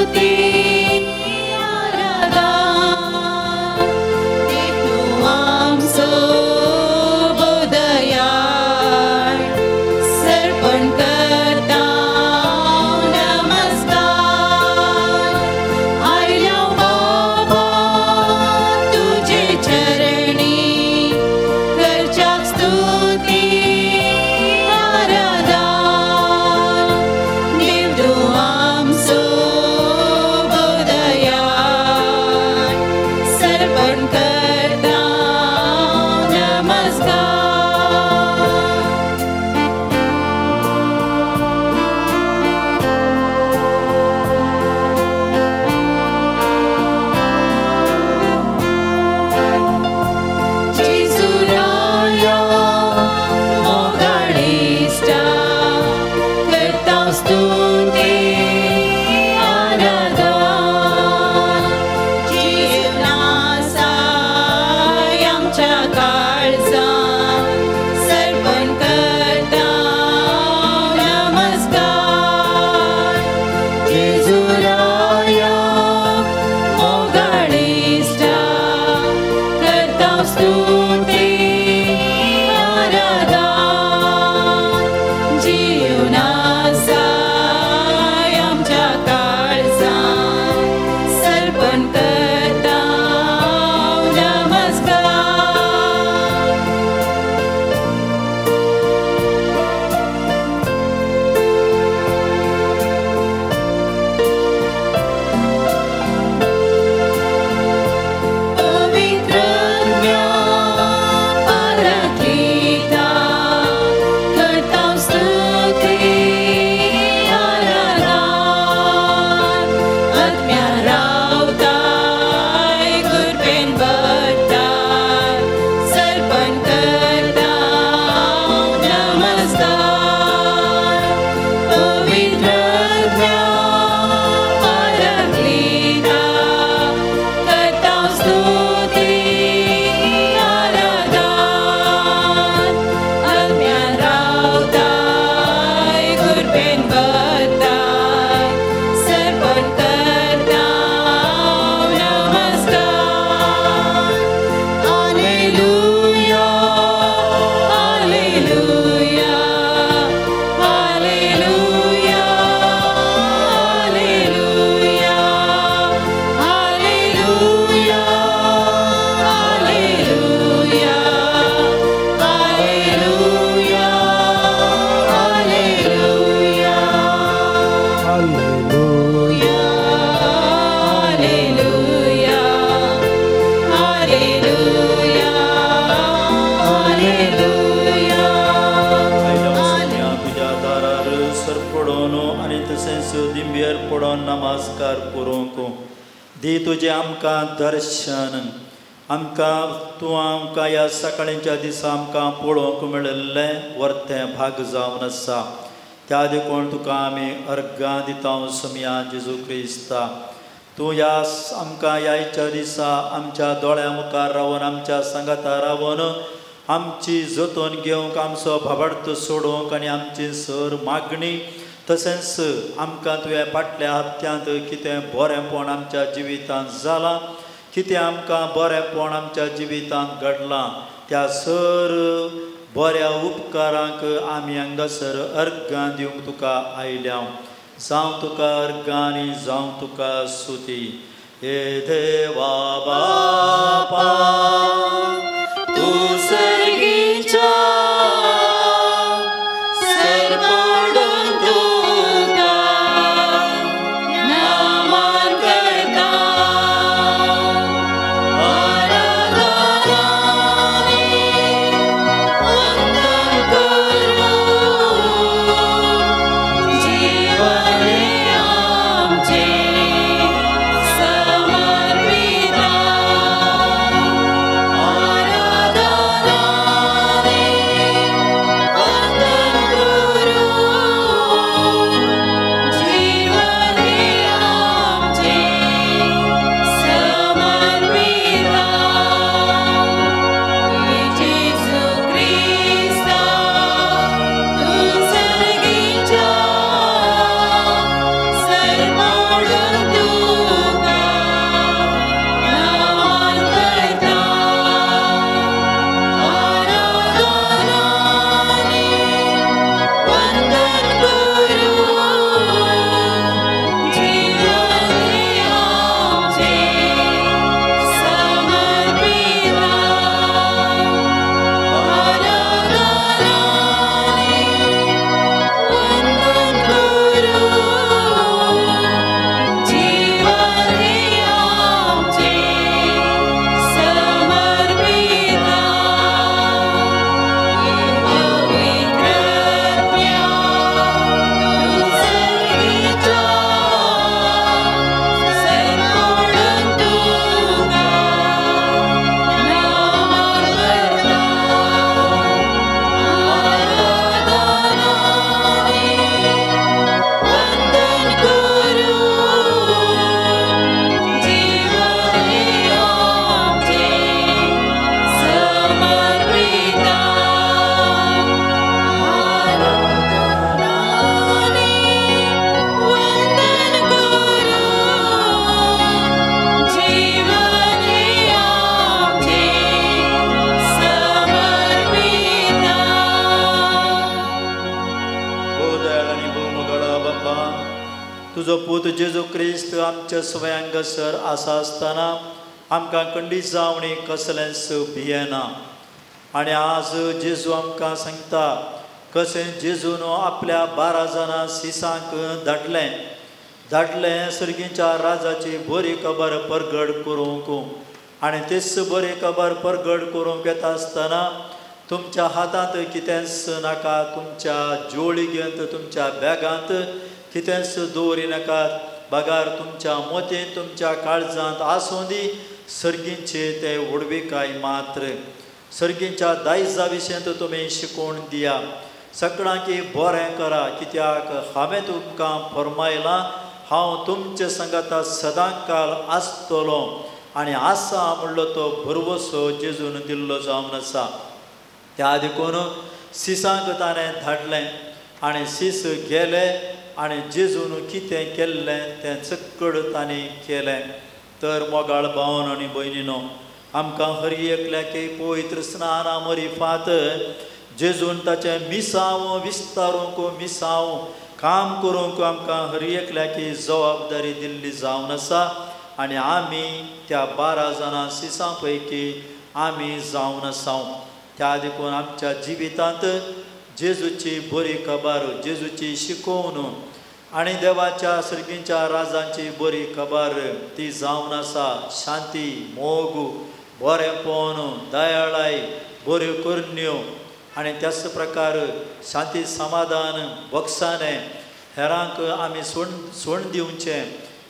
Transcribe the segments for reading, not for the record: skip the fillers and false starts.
स्तुती आराधन देव तूं आमचो दयाळ सर्पण करता नमस्कार आयल्या बाबा तुजे चरणी करच्याक स्तुती आराधन देव तूं आमचो दयाळ सर्पण करता नमस्कार. जेजुराया मोगाळिश्टा करता स्तुती आराधन जीवनासा आमच्या काळजान सर्पण करता नमस्कार जेजुराया मोगाळिश्टा करता स्तुती आराधन जीवनासा आमच्या काळजान सर्पण करता नमस्कार. पवित्र पाराक्लीता करता स्तुती आराधन आत्म्या रावताय कृपेन भरताय सर्पण करता नमस्कार पवित्र पाराक्लीता करता स्तुती आराधन आत्म्या रावताय कृपेन भरताय सर्पण करता नमस्कार. Hallelujah hallelujah hallelujah hallelujah hallelujah hallelujah hallelujah hallelujah hallelujah. Hallelujah hallelujah hallelujah. आयल्या सोम्या तुज्या दारार सरपडोन आनी तशेंच दिंबेर पडोन नमस्कार करूंक दी तुजें आमकां दर्शन आमकां तूं आमकां ह्या सकाळींच्या दिसा आमकां पळोवंक मेळिल्लें वर्तें भाग जावन आसा त्या देखून तुका आमी अर्गां दिता सोम्या जेजू क्रिस्ता. तूं ह्या आमकां ह्या दिसा आमच्या दोळ्यां मुखार रावन आमच्या सांगाता रावन आमची जतोवन घेवंक आमचो भावार्थ सोडोवंक आनी आमची सर मागणी तशेंच आमकां तुवें फाटल्या हप्त्यांत कितें बरेंपण आमच्या जिवितांत जालां कितें आमकां बरेंपण आमच्या जिवितांत घडलां त्या सर बऱ्या उपकारांक आमी हांगासर अर्गां दिवंक तुका आयल्या. जावं तुका अर्गां आनी जावं तुका स्तुती. हे देवा बापा तूं सर्गीच्या सरपडून तुका नमन करता आराधनाने वंदन करूं जीवन आमचे समर्पिता आराधनाने तुजो पूत जेजू क्रिस्त आमच्या स्वयंगसर आसा आसतना आमकां कंडी जावणी कसलेंच भियेना. आनी आज जेजू आमकां सांगता कशें जेजून आपल्या 12 जाणां सिसांक धाडलें धाडलें सर्गीच्या राजाची बरी खबर परगट करूंक. आनी तेच बरी खबर परगट करूंक येता आसतना तुमच्या हातांत कितेंच नाका, तुमच्या जोळगेंत तुमच्या बॅगांत कितेंच दवरी नाकात, बगार तुमच्या मोतींत तुमच्या काळजांत आसूं दी सर्गींचे ते व्हडविकाय मात्र. सर्गींच्या दायजा विशयंत तुमी शिकोवन दिया, सगळ्यांकी बरें करा, कित्याक हांवें तुमकां फरमायलां हांव तुमचे संगाता सदां काल आसतलो. आनी आसा म्हणलो तो भरवसो जेजून दिल्लो जावन आसा. त्या देखून सिसांक ताणें धाडलें आनी सीस गेले आनी जेजून कितें केल्लें तें चक्कड तांणी केलें. तर मोगाळ भावन आनी भयणीनो, आमकां हर एकल्याक पवित्र स्नाना मरिफात जेजून ताचें मिसांव विस्तारूंक मिसांव काम करूंक आमकां हर एकल्याक जबाबदारी दिल्ली जावन आसा. आनी आमी त्या 12 जाणां सिसां पैकी आमी जावन आसा. त्या देखून आमच्या जिवितांत जेजूची बरी खबर, जेजूची शिकोवन आनी देवाच्या सर्गींच्या राजांची बरी खबर ती जावन आसा. शांती, मोग, बरेंपण, दयाळाय, बऱ्यो करण्यो आनी त्याच प्रकार शांती समाधान बक्षाणें हेरांक आमी सोण दिवचें,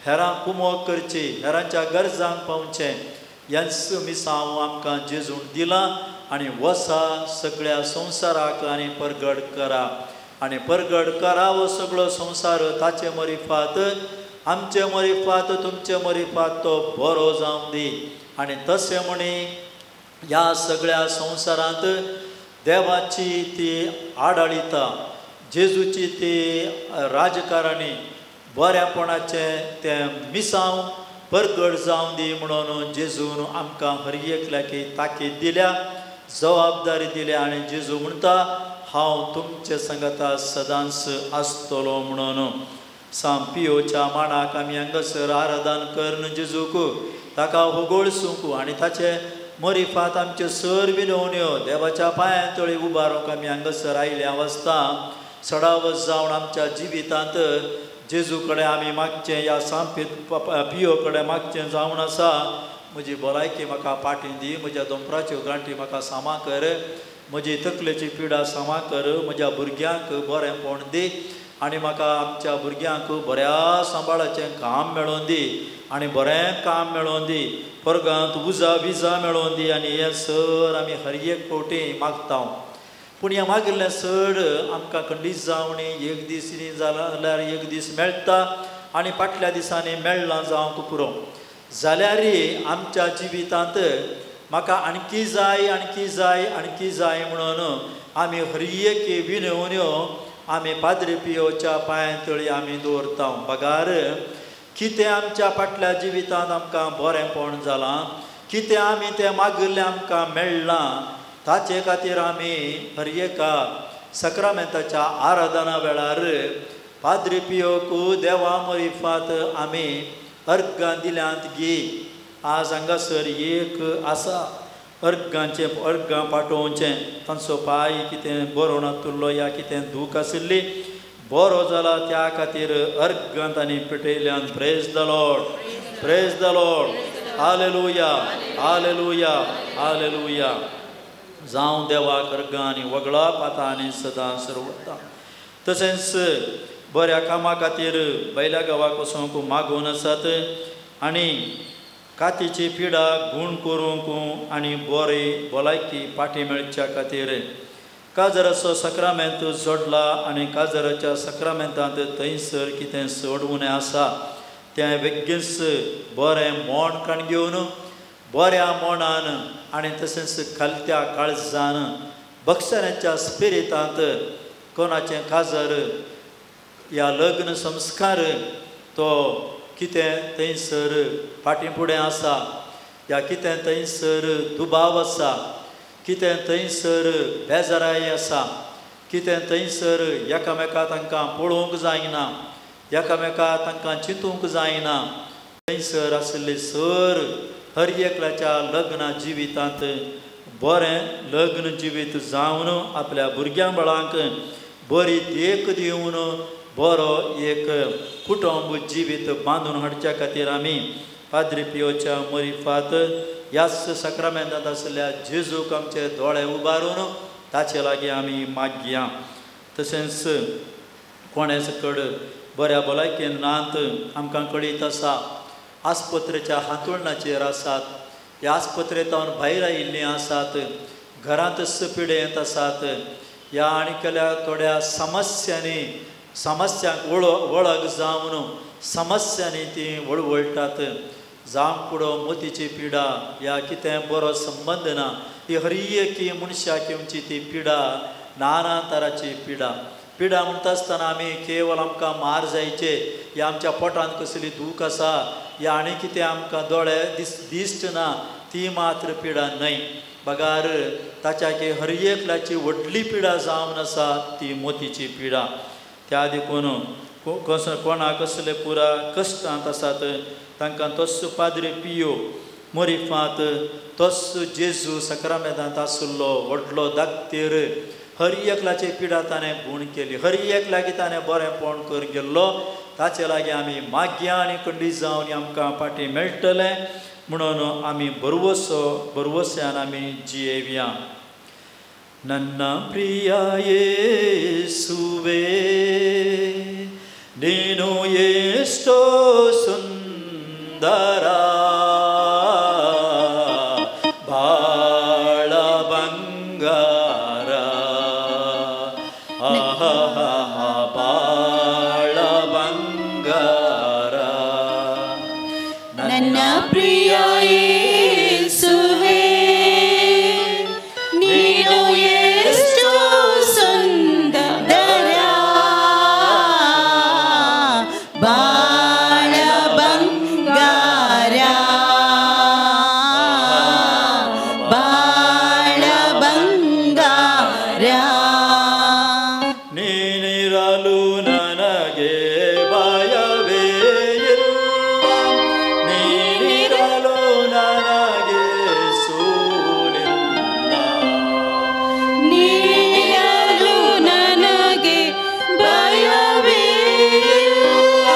हेरांक कुमोक करची, हेरांच्या गरजांक पावचें, ह्यांच मिसांव आमकां जेजून दिलां. आनी वसा सगळ्या संवसाराक आनी परगट करा. आनी परगट करा हो सगळो संवसार ताचे मरिफात, आमचे मरिफात, तुमचे मरिफात तो बरो जावं दी. आनी तशें म्हणी ह्या सगळ्या संवसारांत देवाची ती आडाळिता, जेजूची ती राजकारणी बऱ्यापणाचें तें मिसांव परगट जावं दी म्हणून जेजून आमकां हर एकल्याक ताकीद दिल्या, जबाबदारी दिल्या. आनी जेजू म्हणटा हांव तुमचे संगाता सदांच आसतलो म्हणून. सांत पियोच्या माणाक आमी हांगासर आराधन करून जेजूक ताका होगोळसूंक आनी ताचे मरिफात आमच्यो सर विनवण्यो देवाच्या पांयां तळी उबारूंक आमी हांगासर आयिल्ल्या वास्ता सडावत जावन आमच्या जिवितांत जेजू कडेन आमी मागचें, ह्या सांत पियो कडेन मागचें जावन आसा. म्हजी भलायकी म्हाका पाटी दी, म्हज्या दोंपराच्यो गांठी म्हाका सामा कर, म्हजी तकलेची पिडा सामा कर, म्हज्या भुरग्यांक बरेंपण दी आनी म्हाका आमच्या भुरग्यांक बऱ्या सांबाळाचें काम मेळोवन दी आनी बरें काम मेळोवन दी, वर्गांत उजा विजा मेळोवन दी. आनी हें सर आमी हर एक फावटी मागता. पूण हें मागिल्लें चड आमकां खंडीत जावणी एक दीस न्ही जाल्यार एक दीस मेळटा आनी फाटल्या दिसांनी मेळ्ळां जावंक पुरो. जाल्यारय आमच्या जिवितांत म्हाका आणकी जाय, आणकी जाय, आणकी जाय म्हणून आमी हर एक विनवण्यो आमी पाद्री पियोच्या पांयां तळी आमी दवरता. बगार कितें आमच्या फाटल्या जिवितांत आमकां बरेंपण जालां, कितें आमी तें मागिल्लें आमकां मेळ्ळां, ताचे खातीर आमी हर एका सक्रामेंताच्या आराधना वेळार पाद्री पियोक देवा मरिफात आमी अर्गां दिल्यांत गी. आज हांगासर एक आसा अर्गांचें, अर्गां पाठोवचें, तांचो पांय कितें बरो नातुरलो या कितें दूख आशिल्ली बरो जाला, त्या खातीर अर्गां तांणी पेटयल्यान. Praise the Lord, praise the Lord, hallelujah, hallelujah, hallelujah. जावं देवाक अर्गां आनी वगळप आतां आनी सदां सर्वता. तशेंच बऱ्या कामा खातीर बैल्या गांवाक वचूंक मागून आसात आनी कातीची पिडा गूण करूंक आनी बरी भलायकी पाटी मेळच्या खातीर काजराचो सक्रामेंत जोडला आनी काजराच्या सक्रामेंतांत थंयसर कितें चड उणें आसा तें बेगीनच बरें मोण काण घेवन बऱ्या मोणान आनी तशेंच खालत्या काळजान बक्षाण्याच्या स्पिरितांत कोणाचें काजर या लग्न संस्कार तो कितें थंयसर फाटीं फुडें आसा या कितें थंयसर दुबाव आसा, कितें थंयसर बेजाराय आसा, कितें थंयसर एकामेका तांकां पळोवंक जायना, एकामेका तांकां चिंतूंक जायना. थंयसर आशिल्ले सर हर एकल्याच्या लग्न जिवितांत बरें लग्न जिवीत जावन आपल्या भुरग्यां बाळांक बरी देख दिवन बरो एक कुटुंब जिवीत बांदून हाडच्या खातीर आमी पाद्री पियोच्या मरिफात ह्याच साक्रामेंतांत आशिल्ल्या जेजूक आमचे दोळे उबारून ताचे लागीं आमी मागया. तशेंच कोणेच कड बऱ्या भलायकेन नात आमकां कळीत आसा, आस्पत्रेच्या हांतुळणाचेर आसात, ह्या आस्पत्रेंत भायर आयिल्लीं आसात, घरांतच पिडेंत आसात, ह्या आनी केल्या थोड्या समस्यांनी समस्यांक वळख जावन समस्यांनी ती वळवळटात. जावं पुडो मोतीची पिडा ह्या कितें बरो संबंद ना, ही हर एकी मनशाक येवची ती पिडा नाना तराची पिडा. पिडा म्हणटा आसतना आमी केवल आमकां मार जायचे या आमच्या पोटांत कसली दूख आसा या आनी कितें आमकां दोळे दिश्ट ना ती मात्र पिडा न्हय, बगार ताच्या की हर एकल्याची व्हडली पिडा जावन आसा ती मोतीची पिडा. त्या देखून कोणा कसले पुरा कश्टांत आसात तांकां तोच पाद्री पियो मोरिफात तोच जेजू साक्रामेंतांत आशिल्लो व्हडलो दाक्तेर हर एकल्याची पिडा ताणें गूण केली, हर एकल्याक ताणें बरेंपण करून गेल्लो. ताचे लागीं आमी मागया आनी कंडी जावन आमकां फाटीं मेळटलें म्हणून आमी बरवसो बरवस्यान आमी जियेवया. नन्ना प्रिया येसुवे नीनु एष्टो सुंदरा बाळ ಬಂಗಾರ ಆಹಾ ಬಾಳ ಬಂಗಾರ. ನನ್ನ ಪ್ರಿಯ ಯೇಸುವೇ ನೀನು ಎಷ್ಟೋ ಸುಂದರ ಬಾಳ ಬಂಗಾರ ಬಾಳ ಬಂಗಾರ. ನೀನಿರಲು ನನಗೆ ಭಯವೇ ಇಲ್ಲ, ನೀನಿರಲು ನನಗೆ ಸೋಲಿಲ್ಲ, ನೀನಿರಲು ನನಗೆ ಭಯವೇ ಇಲ್ಲ,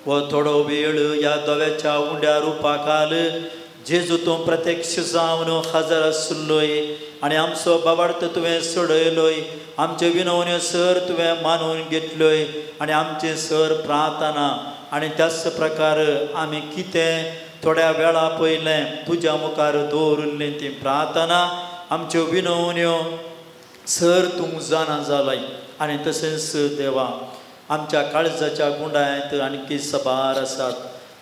हो थोडो वेळ ह्या दोव्याच्या उंड्या रुपाखाल जेजू तूं प्रत्यक्ष जावन हजर आसलोय आनी आमचो बाबार्थ तुवें सोडयलोय, आमचे विनवण्यो सर तुवें मानून घेतल्योय आनी आमचे सर प्रार्थना आनी त्याच प्रकार आमी कितें थोड्या वेळा पयलें तुज्या मुखार दवरिल्ली ती प्रार्थना आमच्यो विनवण्यो सर तूं जाणा जालाय. आनी तशेंच देवा आमच्या काळजाच्या गुंडायत आणखी सबार आसात,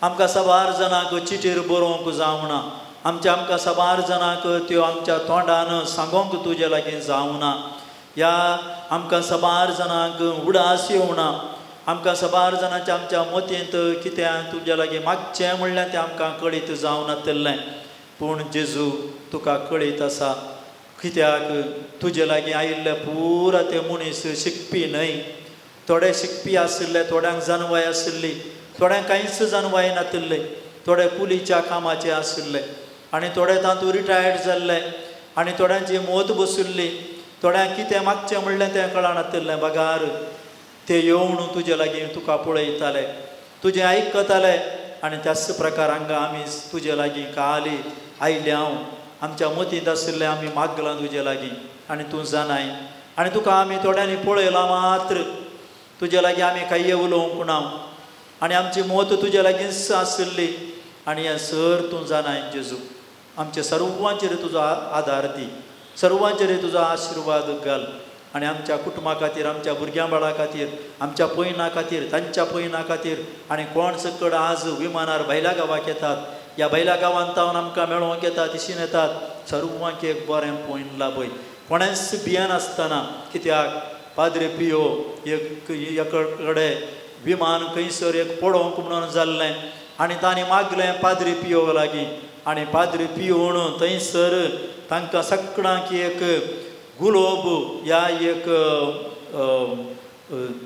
आमकां साबार जाणांक चिटीर बरोवंक जावना, आमच्या आमकां साबार जाणांक त्यो आमच्या तोंडान सांगोंक तुजे लागीं जावना, ह्या आमकां साबार जाणांक उडास येवना, आमकां साबार जाणांच्या आमच्या मतींत कितें तुज्या लागीं मागचें म्हणल्यार तें आमकां कळीत जावनातलें. पूण जेजू तुका कळीत आसा, कित्याक तुजे लागीं आयिल्ले पुरा ते मनीस शिकपी न्हय, थोडे शिकपी आशिल्ले, थोड्यांक जानवाय आशिल्ली, थोड्यांक कांयच जानवाय नातिल्ले, थोडे पुलीच्या कामाचे आशिल्ले आनी थोडे तातूंत रिटायर्ड जाल्ले आनी थोड्यांची मोत बशिल्ली, थोड्यांक कितें मागचें म्हणलें तें कळनातिल्लें. बगार ते येवन तुजे लागीं तुका पळयताले, तुजें आयकताले आनी त्याच प्रकार हांगा आमी तुजे लागीं काली आयले हांव आमच्या मतींत आशिल्लें आमी मागलां तुजे लागीं आनी तूं जाणाय आनी तुका आमी थोड्यांनी पळयलां मात्र, तुजे लागीं आमी कांय उलोवंक ना आनी आमची मोत तुजे लागींच आशिल्ली आनी हें सर तूं जाणाय जेजू. आमच्या सर्वांचेर तुजो आदार दी, सर्वांचेर तुजो आशिर्वाद घाल आनी आमच्या कुटुंबा खातीर, आमच्या भुरग्यां बाळा खातीर, आमच्या पयना खातीर, तांच्या पयना खातीर आनी कोण सकड आज विमानार भायल्या गांवाक येतात, ह्या भायल्या गांवांत तावन आमकां मेळोवंक येतात, दिशीन येतात, सर्वांक एक बरें पयन लाभय, कोणेंच भियेनासतना. कित्याक पाद्रे पियो एक एकडे विमान खंयसर एक पडोवंक म्हणून जाल्लें आनी तांणी मागलें पाद्रे पियो लागीं आनी पाद्रे पियोन थंयसर तांकां सगळ्यांक एक गुलोब ह्या एक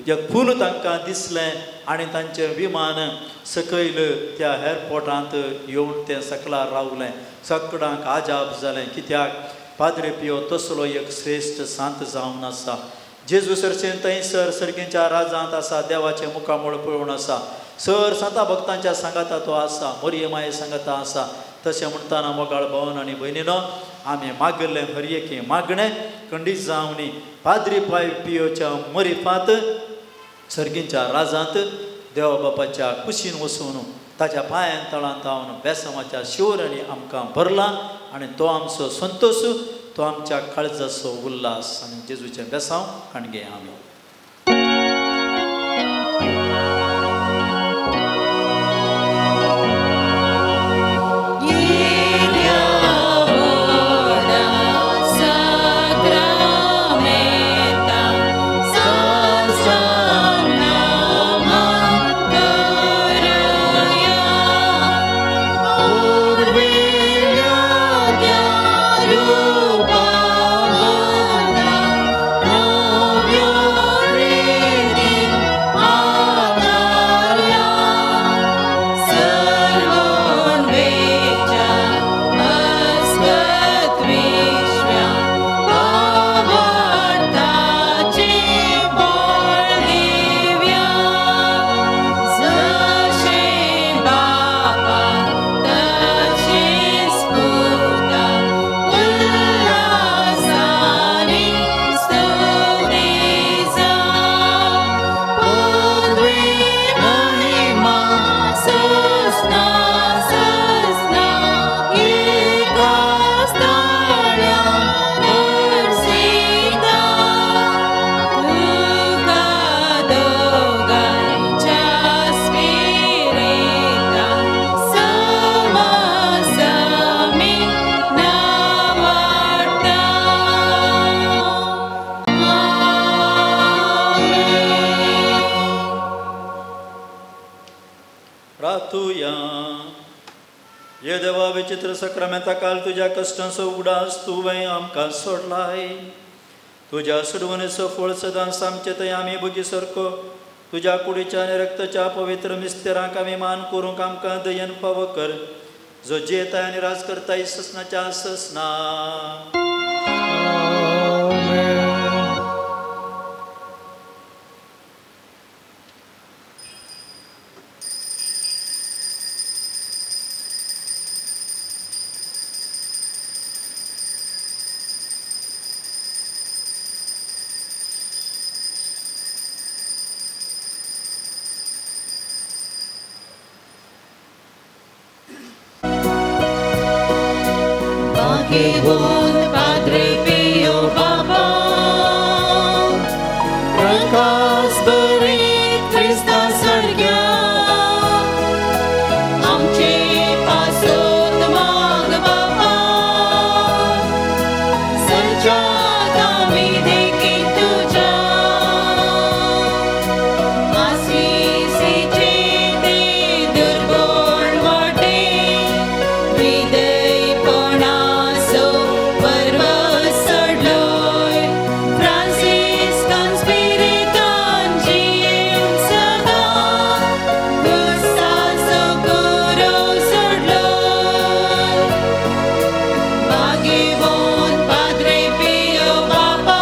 एक फूल तांकां दिसलें आनी तांचें विमान सकयल त्या एअरपोर्टांत येवन तें सकला रावलें. सगळ्यांक आजाप जालें, कित्याक पाद्रे पियो तसलो एक श्रेश्ठ सांत जावन आसा. जेजू सरशेन थंयसर सर्गीच्या राजांत आसा, देवाचें मुखामळ पळोवन आसा, सर सांता भक्तांच्या सांगाता तो आसा, मरिये माये सांगाता आसा. तशें म्हणटाना मोगाळ भवन आनी भयणीनो आमी मागलें हर एके मागणें खंडीत जावनी पाद्री पाय पियोच्या मरिफात सर्गींच्या राजांत देवा बापाच्या कुशीन वसून ताच्या पांयान तळांत जावन बेसमाच्या शिवरांनी आमकां भरला आनी तो आमचो संतोश, तो आमच्या काळजाचो उल्हास आनी जेजूचें बेसांव काणगे आमी. विचित्र सक्रामेंता काल तुज्या कश्टांचो उगडास तुवें आमकां सोडलाय, तुज्या सोडवणेचो फळ सदांच आमचे थंय आमी भोगी सारको तुज्या कुडीच्या आनी रक्ताच्या पवित्र मिस्तेरांक आमी मान करूंक आमकां दयेन फावो कर, जो जियेता आनी राज करता ससनाच्या ससना. भाग्यवंत पाद्रे पियो बाबा प्रकाश बरी क्रिस्ता सारक्या आमचे पासत माग बाबा सज्जात आमी देखी तुज्या आसिसीचे ते दुर्बळ वाटे विदयपणाचो पर्वत चडलोय फ्रांसिस्कान स्पिरितान जियेवन सदां क्रिस्ताचो कुरो सोडलोय भाग्यवंत पाद्रे पियो बाबा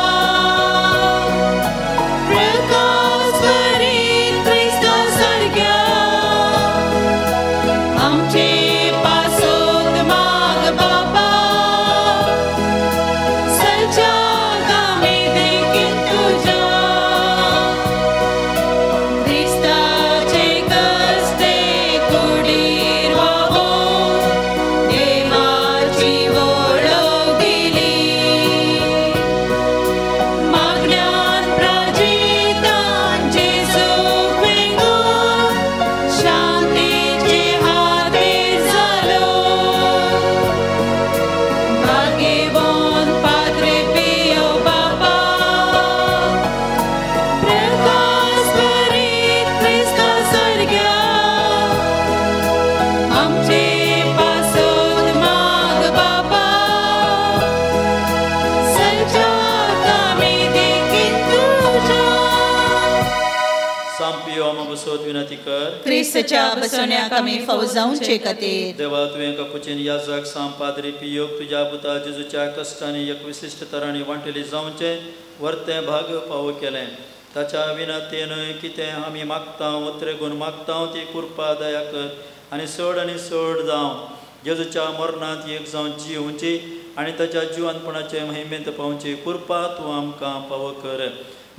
प्रकाश भरीत क्रिस्ता सारक्या आमचे पासत माग बाबा सज्जात आमी देखी तुज्या क्रिस्ताचे कश्टे कुडीर वागोवन देवाची वळख दिली मागण्यान प्राजितान जेजूक वेंगोवन शांतीचे हातीर जालो भाग्यवंत पाद्रे पियो बाबा प्रकाश भरीत क्रिस्ता सारक्या आमचे पासत माग बाबा सज्जात आमी देखी तुज्या सांपियो आमा बसोत विनंती कर क्रिस्तच्या बसवण्याक आमी फौजावचे खातीर देवा तुवें कपुचीन याजक साम पाद्री पियोक तुज्या पुता जेजूच्या कश्टांनी एक विशिश्ट तरांनी वांटेली जावचें वर्तें भाग पावो केलें ताच्या विनंतीन कितें आमी मागता उतरेगून मागता ती कृपा दया कर आनी चड जावं जेजूच्या मरणांत एक जावन जिवची आनी ताच्या जिवनपणाचे महिमेंत पावची कृपा तूं आमकां पावो कर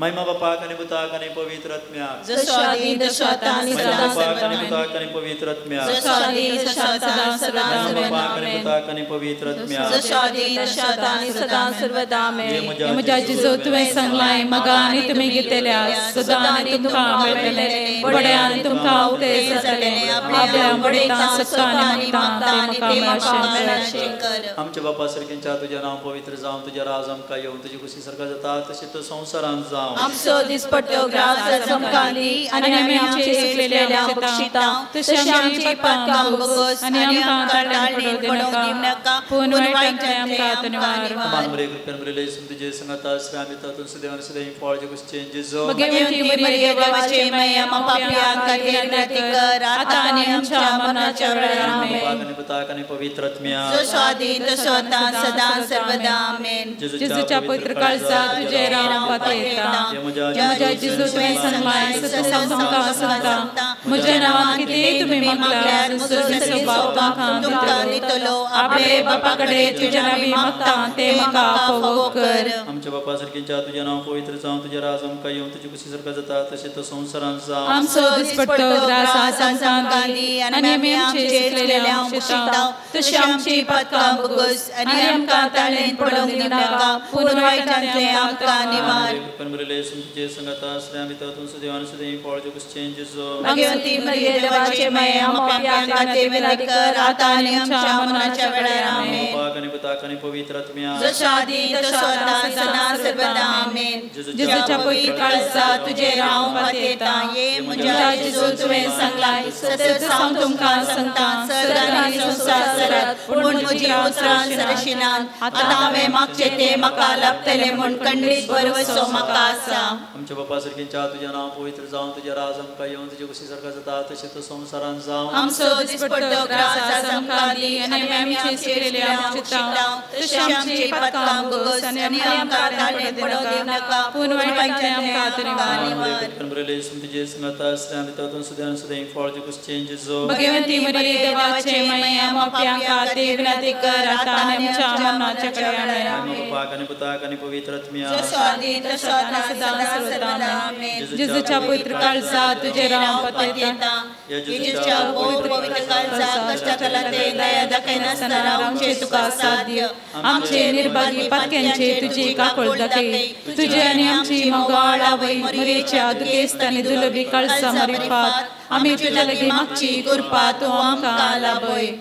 महिमा बापाक आनी पुताक आनी पवित्र आत्म्याक जसो आदी तसो आतां आनी महिमा सदां बापाक आनी सर्वदा पुताक आनी पवित्र आत्म्याक जसो आदी तसो आतां सदां महिमा सर्वदा बापाक आनी पुताक आनी पवित्र आत्म्याक जसो आदी तसो आतां आनी सदां सर्वदा आमेन म्हज्या म्हज्या जेजू तुवें सांगलाय मगा आनी तुमी घेतल्या सदां आनी तुमकां मेळटलें बड्या आनी तुमकां उक्ते जातलें आपल्या बडयतां सत्ता आनी मागता ते म्हाका मेळाशें कर आमच्या बापा सारकेंच्या तुझ्या नांव पवित्र जावं तुझ्या राज आमकां येवं तुजी कुशी सारका जाता तशें तो संवसारांत जावं आमचो दिसपट्टो ग्रास आमकां दी आनी आमी आमचे चुकलेल्या बक्षिता तशें आमची पातकां भोगोस आनी आमकां ताळणेन पडोवंक दिवनाका पूण वायटांतलें आमकां निवार मान मरे कृपेन मरे तुझे संगत आश्रय आमी तातूंत सदैव आनी सदैव फळ जे कुसचें जेजू भगवंती मरिये देवाचे माया पापयांक खातीर विनंती कर आतां आनी आमच्या मरणाच्या वेळार आमेन बापाक आनी पुताक आनी पवित्र आत्म्याक जसो आदी तसो आतां सदां सर्वदा आमेन जेजूच्या पवित्र काळजा तुजे राव पातयता म्हज्या जेजू तुवें सांगलाय सदां तुमकां सांगता म्हज्या नांवान कितेंय तुमी मागल्यार स्वर्गाचो बाप तुमकां दितलो आपले बापा कडेन तुज्या नांवी मागता ते म्हाका फावो कर आमच्या बापा सारकेंच्या तुझ्या नांव पवित्र जावं तुझ्या राज आमकां येवं तुजी कुशी सारका जाता तशें तो संवसारांत जावं आमचो दिसपट्टो ग्रास आज आमकां दी आनी आमी आमचे चुकलेल्या बक्षिता तशें आमची पातकां भोगोस आनी आमकां ताळणेन पडोवंक दिवनाका पूण वायटांतलें आमकां निवार कृपेन मरे तुझे संगत आश्रय आमी तातूंत सदैव आनी सदैव फळ जे कुसचें जेजू भगवंती मरिये देवाचे माया पापयांक खातीर विनंती कर आतां आनी आमच्या मरणाच्या वेळार आमेन बापाक आनी पुताक आनी पवित्र आत्म्याक जसो आदी तसो आतां सदां सर्वदा आमेन जेजूच्या पवित्र काळजा तुजे राव पातयता ये म्हज्या जेजू तुवें सांगलाय सतत हांव तुमकां सांगता सदां आनी संवसार सरात पूण म्हजी उतरां सरशिनात आतां हांवें मागचें तें म्हाका लाभतलें म्हूण खंडीत भरवसो म्हाका आसा आमच्या बापा सारकेंच्या तुझ्या नांव पवित्र जावं तुझ्या राज आमकां येवं तुजी कुशी सारका जाता तशें तो संवसारांत जावं आमचो दिसपट्टो ग्रास आज आमकां दी आनी आमी आमचे चुकलेल्या बक्षिता तशें आमची पातकां भोगोस आनी आमकां ताळणेन पडोवंक दिवनाका पूण वायटांतलें आमकां निवार कृपेन मरे तुझे संगत आश्रय आमी तातूंत सदैव आनी सदैव फळ जे कुसचें जेजू भगवंती मरिये देवाचे माया पापयांक खातीर विनंती कर आतां आनी आमच्या मरणाच्या वेळार आमेन बापाक आनी पुताक आनी पवित्र आत्म्याक जसो आदी तसो आतां सदां सर्वदा आमेन जेजूच्या पवित्र काळजा तुजे राव पातयता जेजूच्या पवित्र काळजा कश्टाखाला ते दया दाखयनासतना रावचें तुका साध्य आमचे निर्भागी पातक्यांचे तुजी काकूळ दाखय तुझे आनी आमची मोगाळ आवय मरियेच्या दुखेस्त आनी दुर्लभी काळजा मारिफात आमी तुज्या लागीं मागची कृपा तूं आमकां लाभय.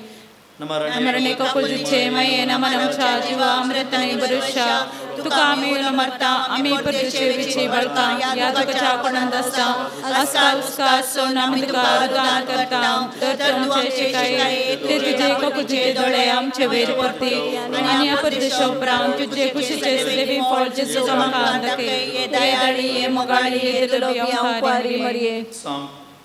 मरणे ककुलचे मये नमन आमच्या जीवा अमृत आनी भरोशा तुका आमी उलो मारता आमी परदेशेची बळकां ह्या तुकाच्या कोणांत आसता आसका उस्का आसून आमी तुका रुदान करता तर तूं आमचे शिकाय ते तुजे ककुलचे दोळे आमचे वयर परती आनी ह्या परदेशा उपरांत तुजे कुशीचे सदैवी फळ जेजू आमकां दाखय. हे दयाळी हे मोगाळी हे दुर्लभी अंवकारी मरिये.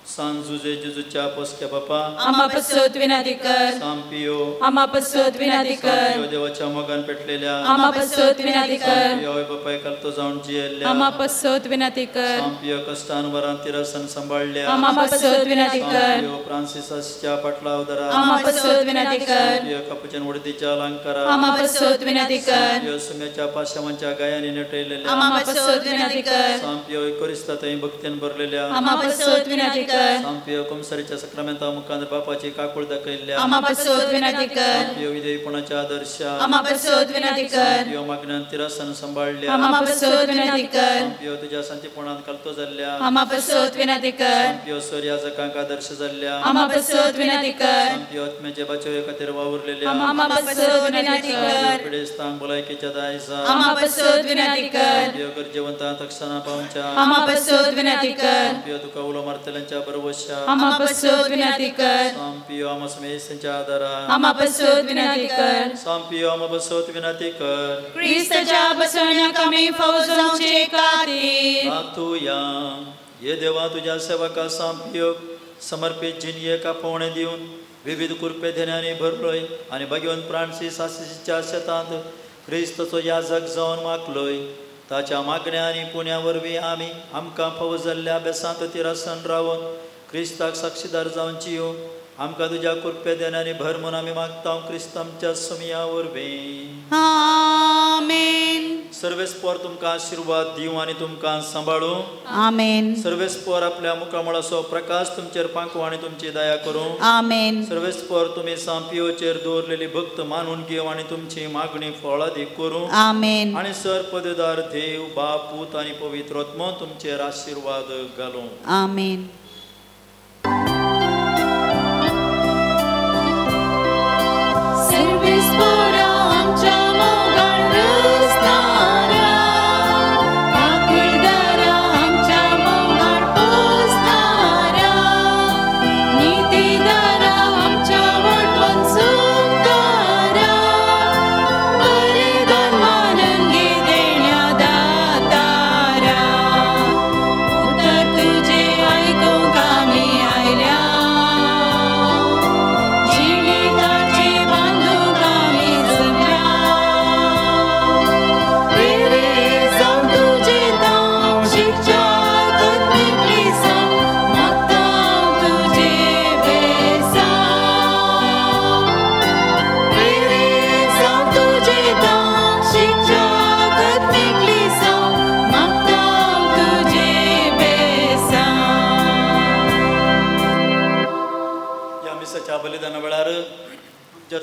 सान जुजे जेजूच्या पोसक्या बापा आमा पसत विनंती कर. साम पियो आमा पसत विनंती कर. देवाच्या मोगान पेटलेल्या आमा पसत विनंती कर. पियो बापा एकालतो जावन जियेल्ल्या आमा पसत विनंती कर. साम पियो कष्टान वरान तिरसन सांबाळल्या आमा पसत विनंती कर. पियो फ्रांसिसाच्या पाटलाव दरा आमा पसत विनंती कर. पियो कपुचन वडदीच्या अलंकारा आमा पसत विनंती कर. पियो सुम्याच्या पाशावांच्या गायांनी नटयलेल्या आमा पसत विनंती कर. साम पियो कोरिस्ता थंय भक्तीन भरलेल्या आमा पसत विनंती कर. साम पियो कुमसरीच्या सक्रामेंता मुखांत बापाची काकूळ दाखयल्ल्या आमा पसत विनंती कर. पियो विधेयपणाच्या आदर्शा आमा पसत विनंती कर. पियो मागण्यान तिरसन सांबाळल्या आमा पसत विनंती कर. पियो तुझ्या संतीपणान कलतो जाल्ल्या आमा पसत विनंती कर. पियो सर याजकांक आदर्श जाल्ल्या आमा पसत विनंती कर. पियो आत्म्याचे बाचवे खातीर वावुरलेल्या आमा पसत विनंती कर. पिडेस्तांक भलायकेच्या दायजा आमा पसत विनंती कर. पियो गरजेवंतांक तक्षणा पावच्या आमा पसत विनंती कर. पियो तुका उलो मारतल्यांच्या बरवशा आमा पसत विनंती कर. साम पियो आमा समेस्तांच्या आदारा आमा पसत विनंती कर. साम पियो आमा बसत विनंती कर. क्रिस्ताच्या बसवण्याक आमी फावो जावचे खातीर मागतुया. हे देवा तुझ्या सेवका साम पियो समर्पित जिनयेक आपोवणें दिवन विविध कृपे धेन्यांनी भरलोय आनी भगवंत फ्रांसीस आसिसीच्या शेतांत क्रिस्ताचो याजक जावन मागलोय. ताच्या मागण्या आनी पुण्या वरवीं आमी आमकां फावो जाल्ल्या अभ्यासांत तिरासन रावन क्रिस्ताक साक्षीदार जावन जियो. आमकां तुज्या कृपे देण्यानी भर म्हूण आमी मागता क्रिस्त आमच्या सुमया वरवीं. आमेन. सर्वेस्पोर तुमकां आशिर्वाद दिवं आनी तुमकां सांबाळूं. आमेन. सर्वेस्पोर आपल्या मुखामळाचो प्रकाश तुमचेर पांकूं आनी तुमची दया करूं. आमेन. सर्वेस्पोर तुमी सांपियोचेर दवरलेली भक्त मानून घेवं आनी तुमची मागणी फळादीक करूं. आमेन. आनी सर पददार देव बाप पूत आनी पवित्र आत्मो तुमचेर आशिर्वाद घालूं. आमेन.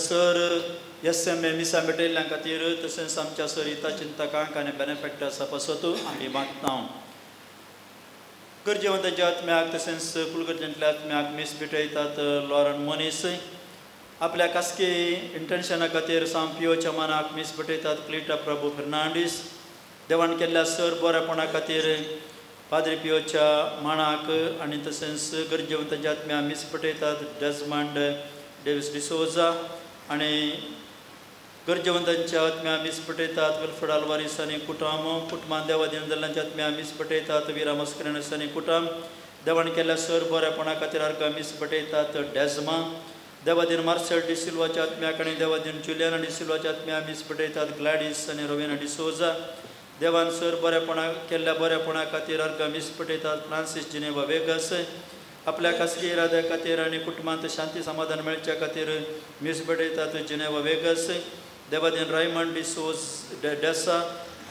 सर एस एम ए मिसां भेटयल्ल्या खातीर तशेंच आमच्या सर हिता चिंतकांक आनी बेनिफेक्टर्सा पासत आमी मागता. गरजेवंताच्या आत्म्याक तशेंच कुलगर्जेंतल्या आत्म्याक मीस भेटयतात लॉरन मनीस. आपल्या खासगी इंटेन्शना खातीर सांपियोच्या मनाक मीस भेटयतात क्लिटा प्रभू फेर्नांडीस. देवान केल्ल्या सर बरेपणा खातीर पाद्री पियोच्या माणाक आनी तशेंच गरजेवंताच्या आत्म्या मीस भेटयतात डेजमंड डेविस डिसोजा. आनी गरजेवंतांच्या आत्म्या मीस पेटयतात विल्फ्रेड आल्वारीस आनी कुटुंब. कुटुंबान देवाधीन जाल्ल्यांच्या आत्म्या मीस पेटयतात विरा मस्करेनस आनी कुटुंब. देवान केल्ल्या सर बरेपणा खातीर अर्गां मीस पेटयतात डेजमा. देवाधीन मार्सेल डिसिल्वाच्या आत्म्याक आनी देवाधीन जुलियाना डिसिल्वाच्या आत्म्या मीस पेटयतात ग्लॅडीस आनी रोवेना डिसोजा. देवान सर बरेपणा केल्ल्या बरेपणा खातीर अर्गां मीस पेटयतात फ्रांसीस जिनेवा वेगस. आपल्या खासगी इराद्या खातीर आनी कुटुंबांत शांती समाधान मेळच्या खातीर मीस भेटयतात Geneva vagus. देवाधीन Raymond D'Souza Desa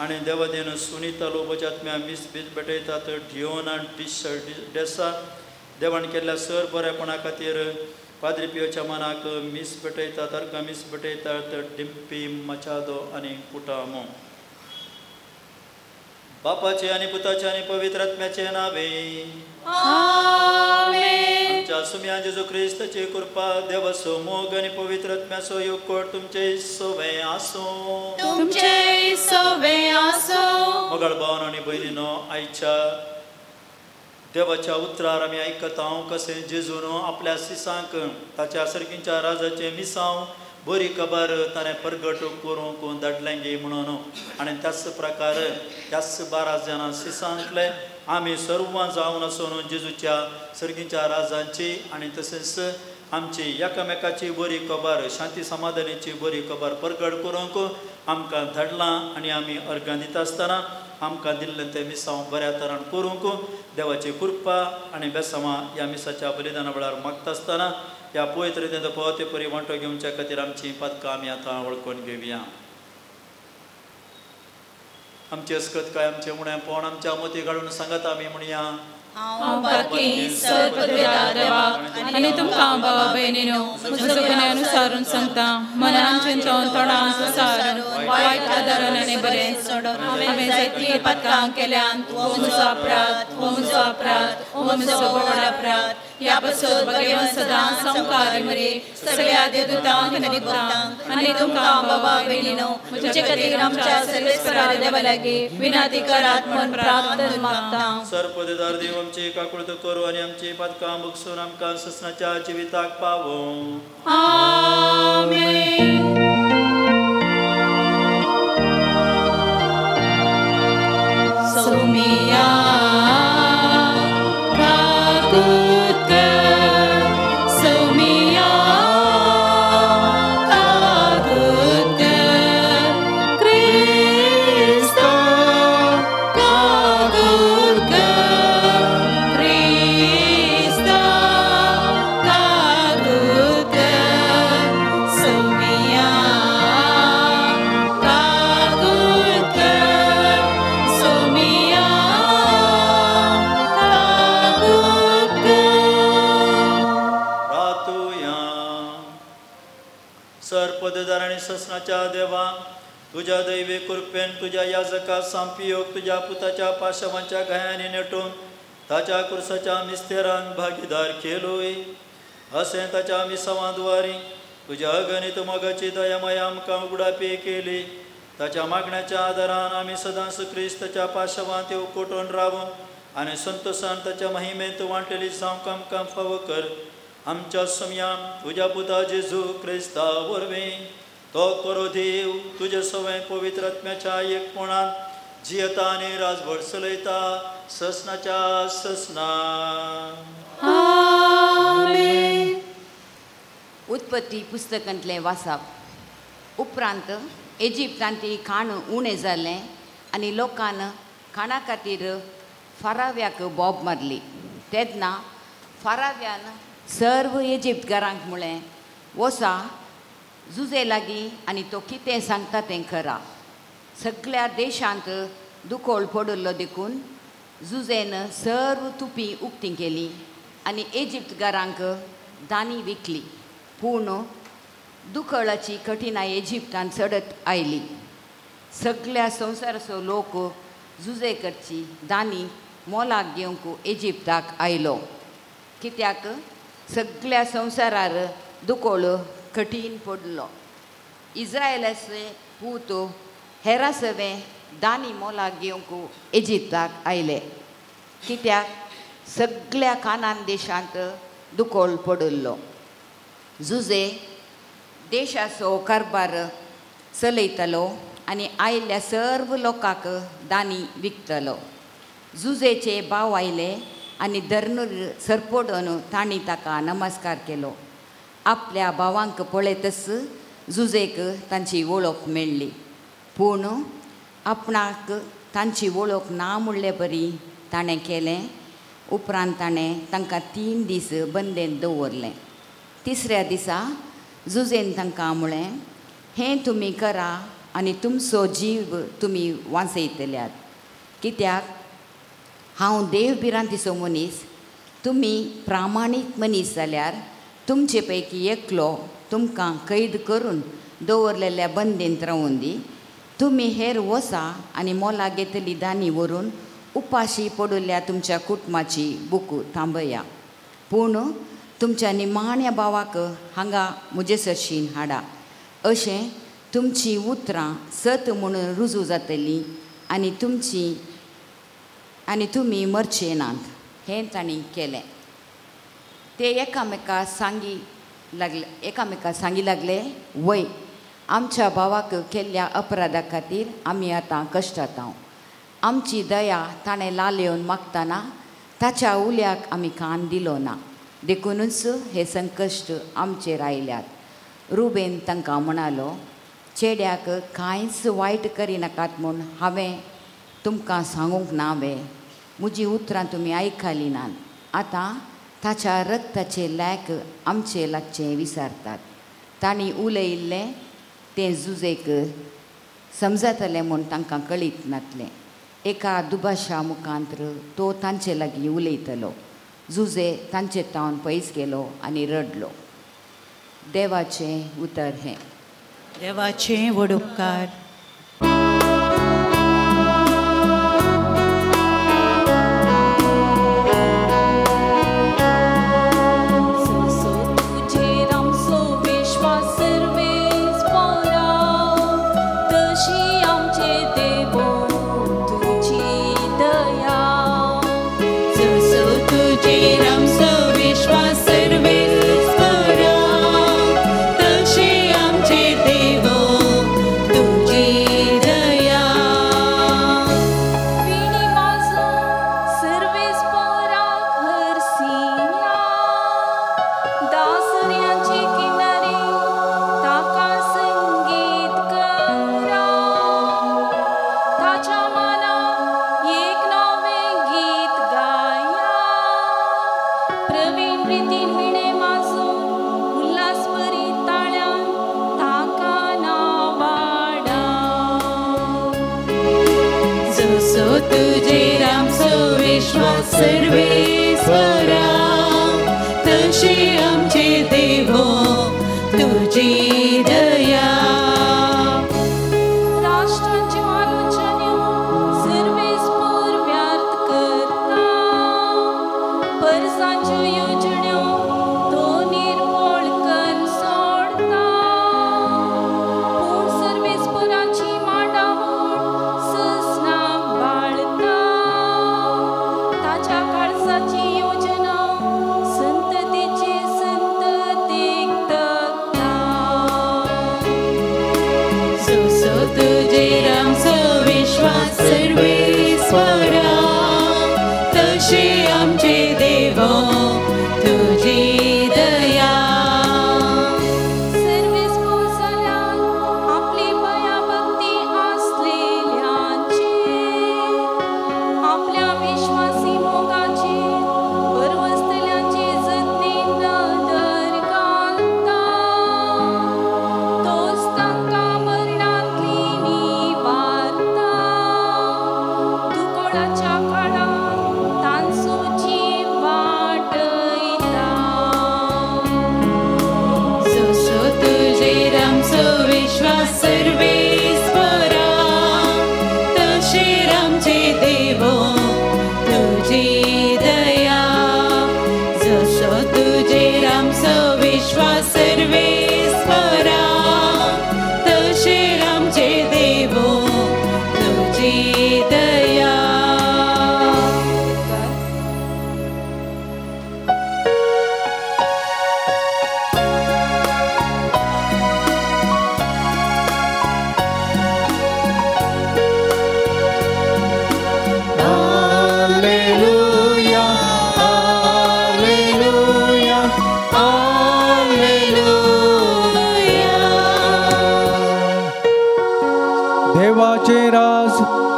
आनी देवाधीन सुनीता लोबोच्या आत्म्या मीस भेटयतात डियोना डिस डेसा. देवान केल्ल्या सर बरेपणा खातीर पाद्री पियोच्या मनाक मीस भेटयतात अर्गां मीस भेटयतात डिम्पी मचादो आनी कुटामो. बापाचे आनी पुताचे आनी पवित्र आत्म्याचे नावे आमेन. आमच्या सुम्या जेजू क्रिस्ताची कृपा, देवाचो मोग आनी पवित्र आत्म्याचो एकवट तुमचे सोवे आसूं. तुमचे सोवे आसूं. मोगाळ भावानो आनी भयणीनो, आयच्या देवाच्या उतरार आमी आयकता कशें जेजून आपल्या सिसांक ताच्या सर्गींच्या राजाचें मिसांव बरी खबर ताणें परगट करूंक धाडलें गे म्हणून. आनी त्याच प्रकार त्याच 12 जाणां सिसांतले आमी सर्वां जावन आसून जेजूच्या सर्गींच्या राजांची आनी तशेंच आमची एकामेकाची बरी खबर, शांती समाधानाची बरी खबर परगट करूंक आमकां धाडलां. आनी आमी अर्गां दिता आसतना आमकां दिल्लें तें मिसांव बऱ्या तरान करूंक देवाची कृपा आनी बेसांवां ह्या मिसाच्या बलिदाना वेळार मागता आसतना ह्या पवित्र रितीन फावो परी वांटो घेवच्या खातीर आमची पातकां आमी आतां वळखून घेवया. आमची अस्कत काय आमचें उणेपण आमच्या मोती घालून सांगत आमी म्हणया, हांव पातकी सर्वपदवेदार देवाक आनी तुमकां भावा भयणीनो म्हजो गुन्यांव अनुसारून सांगता, मनान चिंतून तोंडान सुसारून वायट आदारान आनी बरें सोडून हांवें जायतीं पातकां केल्यान. हो म्हजो अपराध, हो म्हजो अपराध, हो म्हजो व्हड अपराध. ह्या पासून भगवान सदां संवकार मरे सगळ्या देवदूतांक आनी भक्तांक आनी तुमकां बाबा भयणीनो म्हजे खातीर आमच्या सर्वेस्परा देवा लागीं विनंती करात म्हूण प्रार्थना मागता. सर्वपदवेदार देव आमची काकुळट करू आनी आमची पातकां भोगसून आमकां ससनाच्या जिविताक पावूं. आमेन. सोमिया काकुत कर, सोमिया काकुत कर, क्रिस्ता काकुत कर, क्रिस्ता काकुत कर, सोमिया काकुत कर, सोमिया काकुत कर. रातुया. सर्पददार आनी ससनाच्या देवा, तुज्या दैवी कृपेन तुज्या याजका सांपियोग तुज्या पुताच्या पाशवांच्या घायांनी नेटून ताच्या कुर्साच्या मिस्तेरान भागीदार केलोय. असें ताच्या मिसावांद्वारी तुज्या अगणित मोगाची दयामाया आमकां उगडापी केली. ताच्या मागण्याच्या आदारान आमी सदांच क्रिस्ताच्या पाशवांत उकोटून रावूं आनी संतोशान ताच्या महिमेंत वांटली जावंक आमकां फावो कर. आमच्या समया तुज्या पुता जेजू क्रिस्ता वरवीं तो करो देव तुजे सवय पवित्र आत्म्याच्या एकपणान जियेता आनी राजभर चलयता ससनाच्या ससना. आमेन. उत्पत्ती पुस्तकांतलें वाचप. उपरांत इजिप्तांत खाण उणें जालें आनी लोकान खाणा खातीर फाराव्याक बोब मारली. तेन्ना फाराव्यान सर्व इजिप्तकारांक म्हळें, वसा जुजे लागीं आनी तो कितें सांगता तें करा. सगळ्या देशांत दुकोळ पडिल्लो देखून जुजेन सर्व तुपी उक्ती केली आनी इजिप्तकारांक दानी विकली. पूण दुकळाची कठिणाय इजिप्तान चडत आयली. सगळ्या संवसाराचो लोक जुजे करची दानी मोलाक घेवंक इजिप्ताक आयलो, कित्याक सगळ्या संवसारार दुकोळ कठीण पडलो. इस्रायलाचे पूत हेरा सवें दानी मोलाक घेवंक इजिप्ताक आयले, कित्याक सगळ्या कानान देशांत दुकोळ पडिल्लो. जुजे देशाचो कारभार चलयतालो आनी आयिल्ल्या सर्व लोकांक दानी विकतालो. जुजेचे भाव आयले आनी धर्नूर सरपडून तांणी ताका नमस्कार केलो. आपल्या भावांक पळयतच जुजेक तांची वळख मेळ्ळी, पूण आपणाक तांची वळख ना म्हणले परी ताणें केलें. उपरांत ताणें तांकां 3 दीस बंदेन दवरलें. तिसऱ्या दिसा जुजेन तांकां म्हळें, हें तुमी करा आनी तुमचो जीव तुमी वांचयतल्यात, कित्याक हांव देव भिरांतीचो मनीस. तुमी प्रामाणीक मनीस जाल्यार तुमचे पैकी एकलो तुमकां कैद करून दवरलेल्या बंदींत रावून दी. तुमी हेर वसा आनी मोला घेतली दानी व्हरून उपाशी पडिल्ल्या तुमच्या कुटुंबाची बुकू थांबया. पूण तुमच्या निमाण्या भावाक हांगा म्हजे सरशीन हाडा. अशें तुमची उतरां सत म्हणून रुजू जातली आनी तुमची आनी तुमी मरचे नात. हें तांणी केलें. ते एकामेका सांगी लागले, वय आमच्या भावाक केल्ल्या अपराधा खातीर आमी आतां कश्टात. आमची दया ताणें लालेवन मागतना ताच्या उल्याक आमी कान दिलो ना, देखूनच हे संकश्ट आमचेर आयल्यात. रुबेन तांकां म्हणालो, चेड्याक कांयच वायट करिनाकात म्हूण हांवें तुमकां सांगूंक ना वे? म्हजी उतरां तुमी आयकलीं नात. आतां ताच्या रक्ताचे लॅक आमचे लागचें विसारतात. तांणी उलयिल्लें तें जुजेक समजतलें म्हूण तांकां कळीत नातलें. एका दुभाशा मुखांतर तो तांचे लागीं उलयतलो. जुजे तांचे तावन पयस गेलो आनी रडलो. देवाचें उतर हें. देवाचें व्हड उपकार.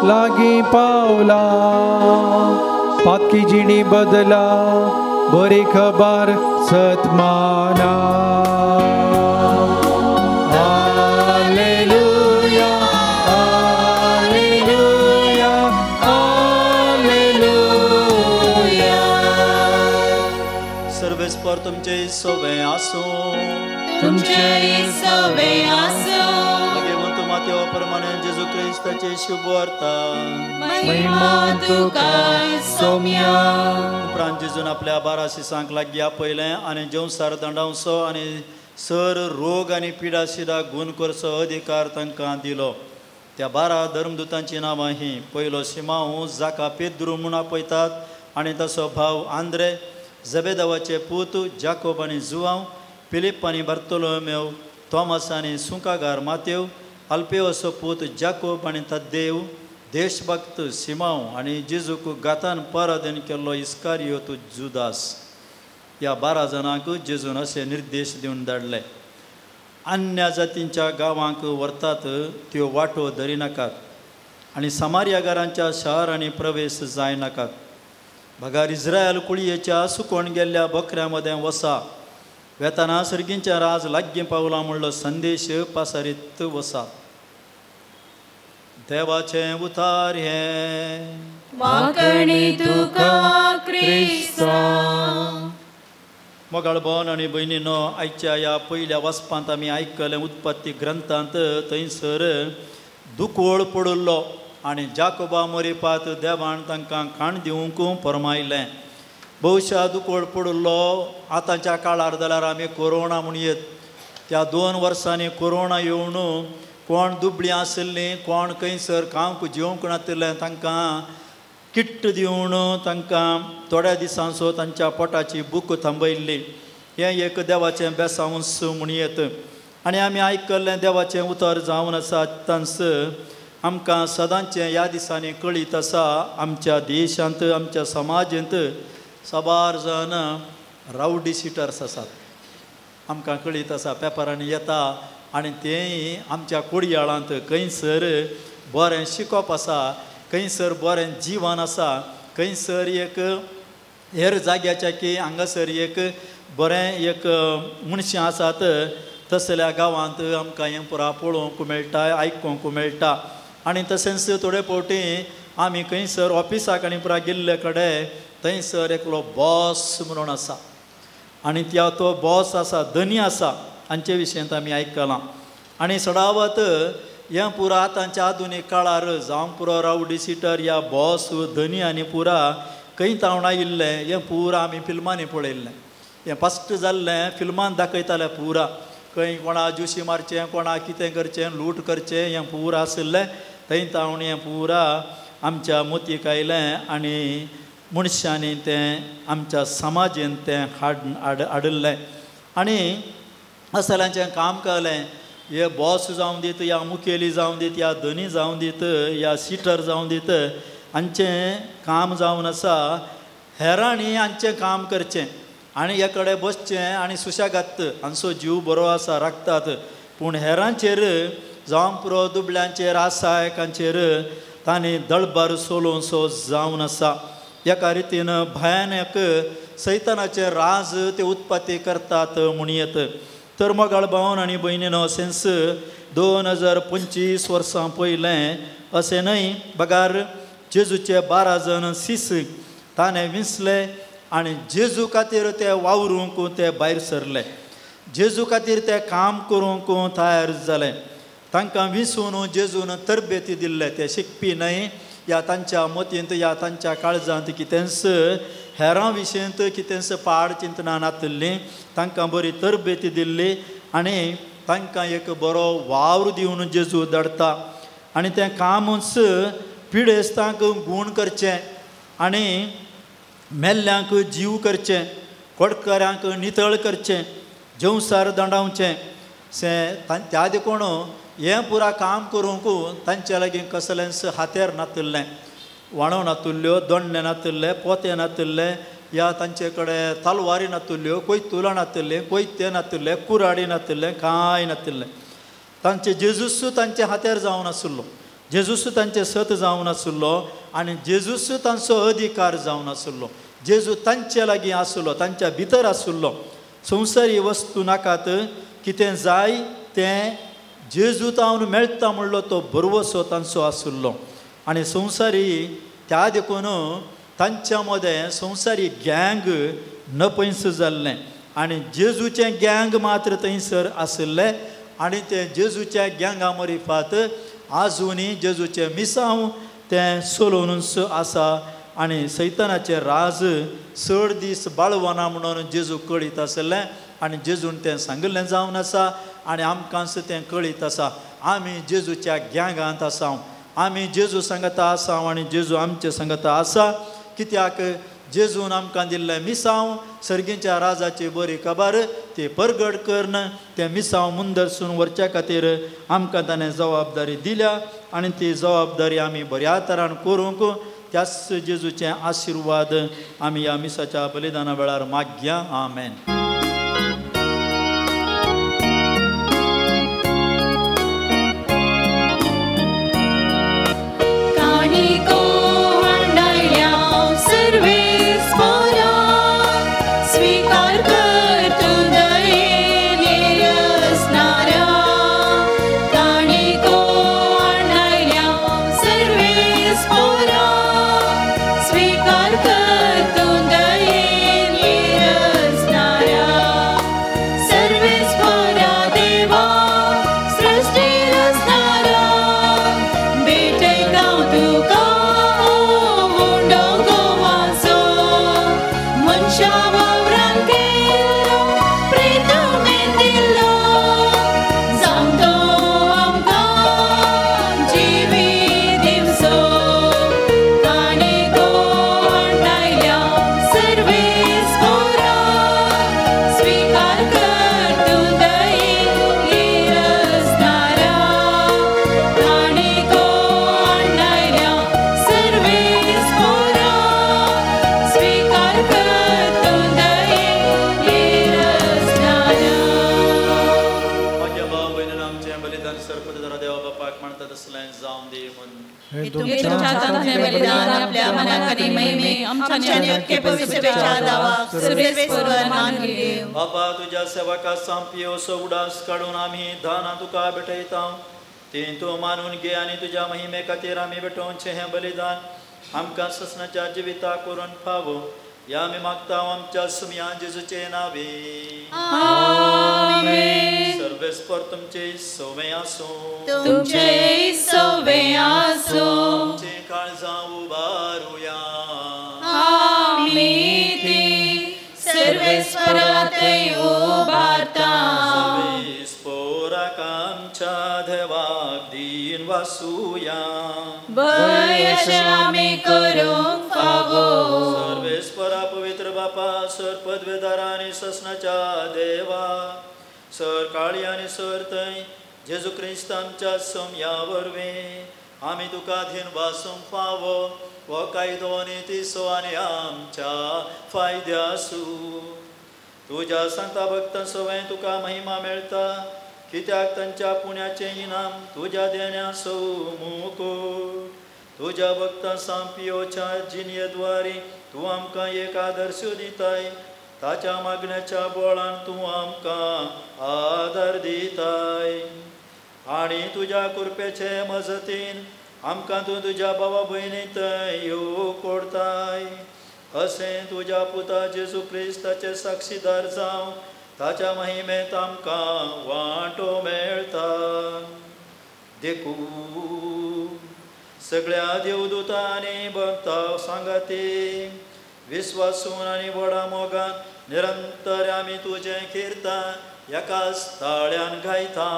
लागी पावला पातकी जिणी बदला बरी खबर सतमाना. Hallelujah hallelujah hallelujah. सर्वेस्पर तुमचे सोवे आसूं. तुमचे सोवे आसूं. भगवंत मातेव प्रमाणे जेजू क्रिस्ताचे शुभ वार्ता. महिमा तुका सोम्या. उपरांत जेजून आपल्या 12 शिसांक लागीं आपयलें आनी जेवसार दंडावचो आनी सर रोग आनी पिडा शिदा गुण करचो अधिकार तांकां दिलो. त्या 12 धर्मदूतांची नांवां ही. पयलो सिमांव, जाका पेद्रू म्हूण आपयतात आनी ताचो भाव आंद्रे, जबेदावाचे पूत जाकोब आनी जुवांव, फिलीप आनी बार्तोलोमेव, थॉमस आनी सुंकागार मातेव, अल्पेवसो पूत जाकोब आनी तद्देव, देशभक्त सिमांव आनी जेजूक गातान पराधीन केल्लो इस्कारियोत जुदास. ह्या 12 जाणांक जेजून अशे निर्देश दिवन धाडले. अन्य जातींच्या गांवांक व्हरतात त्यो वाटो धरिनाकात आनी समार्यागारांच्या शहरांनी प्रवेश जायनाकात. बगार इस्रायल कुळयेच्या सुकोण गेल्ल्या बकऱ्यां मदें वसा. वेताना सर्गींच्या राज लागीं पावला म्हणलो संदेश पासारीत वसा. देवाचें उतार हें. वाकणी तुका क्रिस्ता. मोगाळ भोवन आनी भयणीनो, आयच्या ह्या पयल्या वाचपांत आमी आयकलें उत्पत्ती ग्रंथांत थंयसर दुकोळ पडिल्लो आनी जाकोबा मोरीपात देवान तांकां खाण दिवंक फर्मायलें. बहुशा दुकोळ पडिल्लो आतांच्या काळार जाल्यार आमी कोरोना म्हूण येत. त्या 2 वर्सांनी कोरोना येवन कोण दुबळीं आशिल्लीं, कोण खंयसर खावंक जेवंक नातिल्लें, तांकां किट्ट दिवन तांकां थोड्या दिसांचो तांच्या पोटाची भूक थांबयल्ली. हें एक देवाचें बेसांवस म्हूण येत. आनी आमी आयकल्लें देवाचें उतर जावन आसा तांच आमकां सदांचें ह्या दिसांनी कळीत आसा. आमच्या देशांत, आमच्या समाजांत साबार जाण रावडी सिटर्स आसात. आमकां कळीत आसा, पेपरांनी येता आनी तेंय आमच्या कोडयाळांत खंयसर बरें शिकोवप आसा, खंयसर बरें जिवन आसा, खंयसर एक हेर जाग्याच्या की हांगासर एक बरें एक मनशां आसात तसल्या गांवांत आमकां हें पुरा पळोवंक मेळटा, आयकूंक मेळटा. आनी तशेंच थोडे फावटी आमी खंयसर ऑफिसाक आनी पुरा गेल्ले कडेन थंयसर एकलो बॉस म्हणून आसा आनी त्या तो बॉस आसा, धनी आसा, हांचे विशयांत आमी आयकलां. आनी सडावत हें पुरा आतांच्या आधुनीक काळार जावं पुरो रावडी सिटर या बॉस धनी आनी पुरा खंय तावण आयिल्लें हें पुरा आमी फिल्मांनी पळयल्लें. हें फस्ट जाल्लें फिल्मान दाखयतालें पुरा खंय कोणा ज्युशी मारचें, कोणा कितें करचें, लूट करचें, हें पुरा आशिल्लें. थंय तावण हें पुरा आमच्या मोतीक आयलें आनी मनशांनी तें आमच्या समाजेन तें हाडिल्लें आनी असल्यांचें काम केलें. हे बॉस जावं दीत, या मुखेली जावं दीत, या धनी जावं दीत, या सिटर जावं दीत, हांचें काम जावन आसा हेरांनी हांचें काम करचें आनी हे कडेन बसचें आनी सुशेगाद हांचो जीव बरो आसा राखतात. पूण हेरांचेर जावं पुरो दुबळ्यांचेर आसायकांचेर तांणी दळबार सोलोवचो जावन आसा. एका रितीन भयानक सैतानाचे राज ते उत्पत्ती करतात म्हणयेत. तर मोगाळ भावन आनी भयणीनो, अशेंच 2025 वर्सां पयलें अशें न्हय, बगार जेजूचे 12 जाण शिस ताणें विंचले आनी जेजू खातीर ते वावरूंक ते भायर सरले, जेजू खातीर ते काम करूंक तयार जाले. तांकां विंचून जेजून तरबेती दिल्ले. ते शिकपी न्हय, या तांच्या मतींत या तांच्या काळजांत कितेंच हेरां विशयंत कितेंच पाड चिंतनां नातिल्लीं. तांकां बरी तरबेती दिल्ली आनी तांकां एक बरो वावर दिवन जेजू धाडटा आनी तें कामूच पिडेस्तांक गूण करचें आनी मेल्ल्यांक जीव करचें, कोडकऱ्यांक नितळ करचें, जेवसार दंडावचें. त्या देखून हें पुरा काम करूंक तांचे लागीं कसलेंच हातेर नातिल्लें, वाणो नातिल्ल्यो, दोंडे नातिल्ले, पोते नातिल्ले, या तांचे कडेन तलवारी नातिल्ल्यो, कोयतुलां नातिल्लें, कोयते नातिल्ले, कुराडी नातिल्लें, कांय नातिल्लें. तांचे जेजूस तांचे हातेर जावन आशिल्लो, जेजूस तांचे सत जावन आशिल्लो आनी जेजूस तांचो अधिकार जावन आशिल्लो. जेजू तांचे लागीं आशिल्लो, तांच्या भितर आशिल्लो. संवसारी वस्तू नाकात, कितें जाय तें जेजू तावन मेळटा म्हणलो तो भरवसो तांचो आशिल्लो. आनी संवसारी त्या देखून तांच्या मदें संवसारी गँग नपयस जाल्लें आनी जेजूचें गँग मात्र थंयसर आशिल्लें आनी तें जेजूच्या गँगा मरिफात आजुनूय जेजूचें मिसांव तें चलोवनूच आसा आनी सैतानाचें राज चड दीस बाळवना म्हणून जेजू कळीत आशिल्लें आनी जेजून तें सांगिल्लें जावन आसा आनी आमकांच तें कळीत आसा. आमी जेजूच्या गँगांत आसा, आमी जेजू सांगता आसा आनी जेजू आमचे सांगता आसा. कित्याक जेजून आमकां दिल्लें मिसांव सर्गीच्या राजाची बरी खबर ती परगट करून तें मिसांव मुंदरसून व्हरच्या खातीर आमकां ताणें जबाबदारी दिल्या आनी ती जबाबदारी आमी बऱ्या तरान करूंक त्याच जेजूचे आशिर्वाद आमी ह्या मिसाच्या बलिदाना वेळार मागया. आमेन. बापा तुज्या सेवका सांपियो उडास काडून आमी दानां तुका भेटयता ती तूं मानून घे आनी तुज्या महिमे खातीर आमी भेटोवचें हें बलिदान आमकां ससनाच्या जिविता करून फावो ह्या आमी मागता आमच्या सुमया जेजूचे नावे. सर्वेस्पर तुमचे सवे आसूं, तुमचे सवे आसूं. आमचीं काळजां उबारुया. आमी ती सर्वेस्परातय उबारता. सर्वेस्पराक आमच्या देवाक दीन वासुया. भंय अशें आमी करूंक फावो. सर्वेस्परा पवित्र बापा सर पदवेदारा आनी ससनाच्या देवा सर काळी आनी सर थंय जेजू क्रिस्त आमच्या सोमया वरवीं आमी तुका धीन वासूंक फावो हो कायदो आनी तिसो आनी आमच्या फायद्यासू. तुज्या सांता भक्तां सवंय तुका महिमा मेळटा कित्याक तांच्या पुण्याचें इनाम तुज्या देण्यासो मुकूट. तुज्या भक्तां सांपियोच्या जिणयेद्वारे तूं आमकां एक आदर्श दिताय ताच्या मागण्याच्या बोळान तूं आमकां आदार दिताय आनी तुज्या कृपेचे मजतीन आमकां तूं तुज्या भावा भयणी थंय कोडताय. अशें तुज्या पुता जेजू क्रिस्ताचे साक्षीदार जावं ताच्या महिमेंत आमकां वांटो मेळटा. देखून सगळ्या देवदूतांनी भक्ता सांगाती विस्वासून आनी व्हडा मोगान निरंतर आमी तुजें किर्तन एकाच ताळ्यान गायता.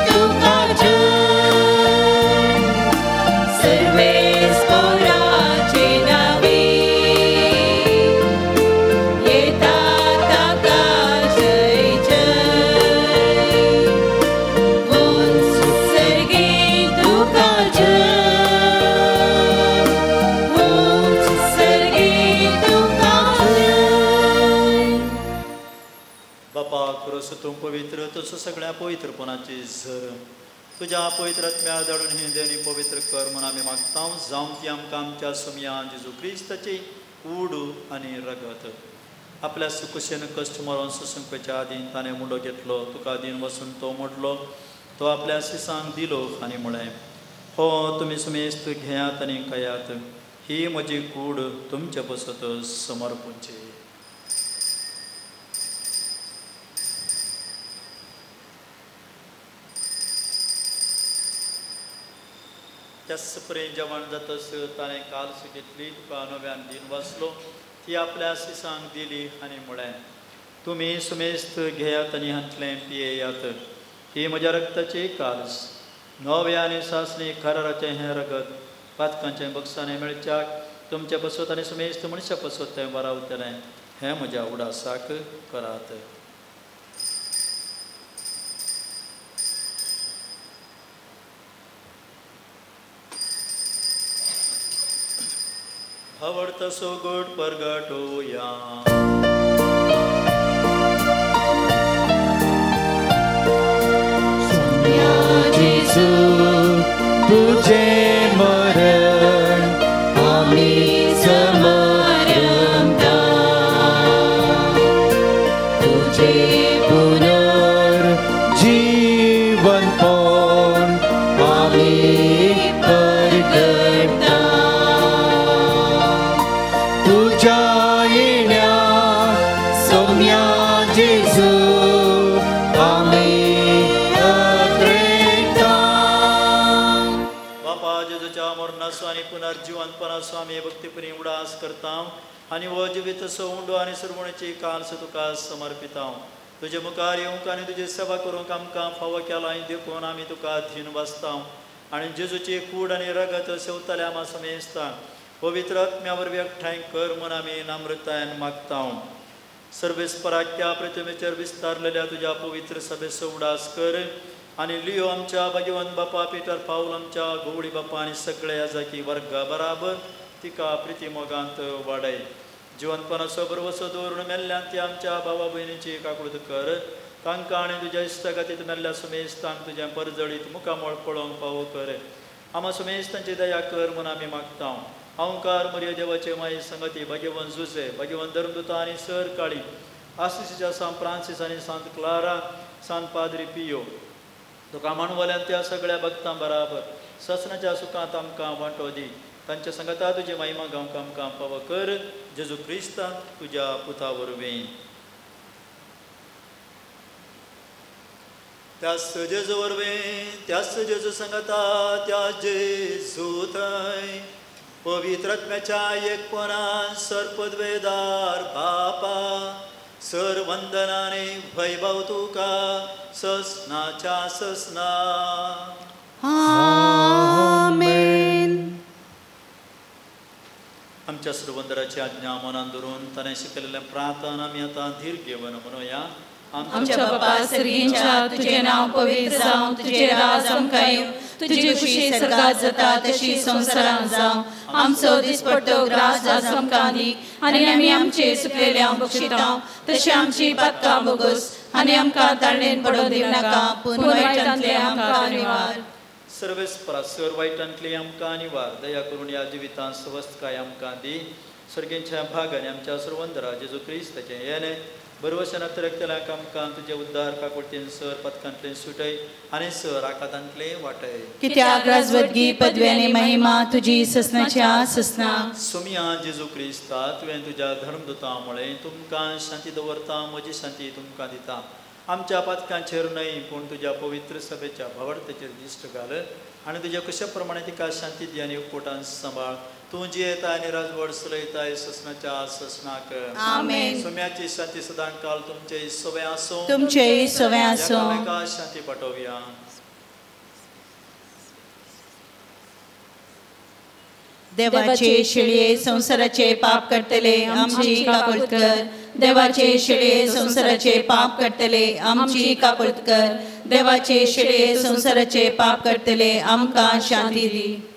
तुका तसो सगळ्या पवित्रपणाची झर तुज्या पवित्र आत्म्या धाडून ही देणी पवित्र कर म्हूण आमी मागता. जावं ती आमकां आमच्या सुमया जेजू क्रिस्ताची कूड आनी रगत. आपल्या सुकुशेन कश्ट मरोन सोसूंकच्या आदीं ताणें मुंडो घेतलो, तुका दिन वसून तो मोडलो, तो आपल्या शिसांक दिलो आनी म्हळें, हो तुमी सुमेस्त घेयात आनी खायात, ही म्हजी कूड तुमचे पसत समर्पूची. त्याच परेन जेवण जातस ताणें काल्स घेतली, तुका नव्यान दिन वाचलो, ती आपल्या शिसांक दिली आनी म्हळें, तुमी सुमेस्त घेयात आनी हांतलें पियेयात, ही म्हज्या रक्ताची काल्स, नव्या आनी सासणी कराराचें हें रगत पातकांचें बक्षाणें मेळच्याक तुमचे पसत आनी सुमेस्त मनशा पसत तें वरावतलें, हें म्हज्या उडासाक करात. आवडतसो गोड परगटोया. जेजू तुझे मरण आमी समरता, तुझे पुनर्जीवन पण आमी परगटता, तुझ्या येण्या सोम्या जेजू आमी. मरणाचो आनी पुनर्जीवनपणाचो आमी भक्तीपणी उडास करता आनी हो जिवीत उंडो आनी सुरवणेची काल्स तुका समर्पिता. तुजे मुखार येवंक आनी तुजी सेवा करूंक आमकां फावो केला देखून आमी तुका धीन वाचता आनी जेजूची कूड आनी रगत सेवतल्या आमा समेस्ता पवित्र आत्म्या वरवीं एकठांय कर म्हूण आमी नम्रतायेन मागता. सर्वेस्पराच्या प्रतिमेचेर विस्तारलेल्या तुज्या पवित्र सभेचो उडास कर आनी लियो आमच्या भाग्यवंत बापा पिटर पावल आमच्या गवळी बापा आनी सगळे याजाकी वर्गा बराबर तिका प्रिती मोगांत वाडय. जिवनपणाचो भरवसो दवरून मेल्ल्यान ती आमच्या भावा भयणीची काकूळत कर, तांकां आनी तुज्या इश्टागतीत मेल्ल्या सुमेस्तांक तुजें परजळीत मुखामळ पळोवंक पावो कर. आमा सुमेस्तांची दया कर म्हूण आमी मागता. अहंकार मरिय देवाचे माई संगती भाग्यवंत जुजे भाग्यवंत धर्मदूता आनी सर काळी आसिसीच्या सांत फ्रांसीस आनी सांत क्लारा सांत पाद्री पियो तुका माणवल्यान त्या सगळ्या भक्तां बराबर ससनाच्या सुखांत आमकां वांटो दी. तांच्या संगता तुजी महिमा गावंक आमकां पावो कर, जेजू क्रिस्ता तुज्या पुता वरवीं. त्याच जेजू वरवीं, त्याच जेजू संगता, त्या जेजू थंय पवित्र आत्म्याच्या एकपणान सर्पद्वेदार बापा सर वंदनाने वैभव तुका ससनाच्या ससना. आमेन. आमच्या सर्वंदराची आज्ञा मनान धरून ताणें शिकयलेलें प्रार्थना आमी आतां धीर घेवन म्हणुया. आमच्या बापा सर्गींच्या तुझे नांव पवित्र जावं, तुझे राज आमकां येवं, तुजी खुशी सर्गात जाता तशी संवसारांत जावं. आमचो दिसपट्टो ग्रास आज आमकां दी आनी आमी आमचे सुकलेल्या बक्षितांव तशी आमची पातकां भोगोस आनी आमकां ताळणेन पडोवंक दिवं नाका, पूण वायटांतले आमकां निवार. सर्वेस्परा सर वायटांतले आमकां निवार. दया करून ह्या जिवितांत स्वस्थकाय आमकां दी. सर्गेंच्या भागांनी आमच्या सर्वंदरा जेजू क्रिस्ताचें येणें बरवशन अतिरिक्तल्याक आमकां तुजे उद्धार काकुळतीन सर पथकांतले सुटय आनी सर आकातांतले वाटय. कित्याक राजवटगी पदवी आनी महिमा तुजी ससनाच्या ससना. सोमिया जेजू क्रिस्ता तुवें तुज्या धर्मदूता म्हळें, तुमकां शांती दवरता, म्हजी शांती तुमकां दिता. आमच्या पातकांचेर न्हय पूण तुज्या पवित्र सभेच्या भावार्थेचेर दिश्ट घाल आनी तुज्या कशा प्रमाणे तिका शांती दी आनी पोटान सांबाळ. तूं जियेता आनी राजवट चलयताय ससनाच्या ससनाक. आमेन. सोम्याची शांती सदां काल तुमचे सवे आसूं, तुमचे सवे आसूं. एकामेका शांती पाठोवया. देवाचे शिळये संवसाराचे पाप करतले आमची काकुळत कर. देवाचे शिळये संवसाराचे पाप करतले आमची काकुळत कर. देवाचे शिळये संवसाराचे पाप करतले आमकां शांती दी.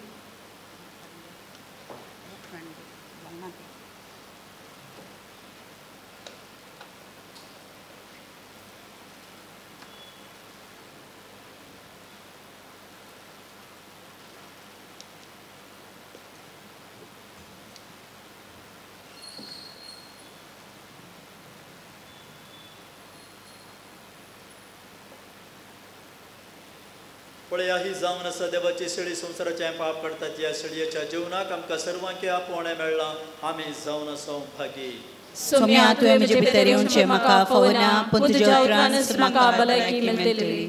पळया ही जावन आसा देवाची शेळी संवसाराचें पाप काडटा ह्या शेळयेच्या जेवणाक आमकां सर्वांक आपोवणें मेळ्ळां आमी जावन आसा भागी. सोम्या तुवें म्हजे भितर येवचें म्हाका फावना पूण तुज्या उतरानच म्हाका भलायकी मेळटली.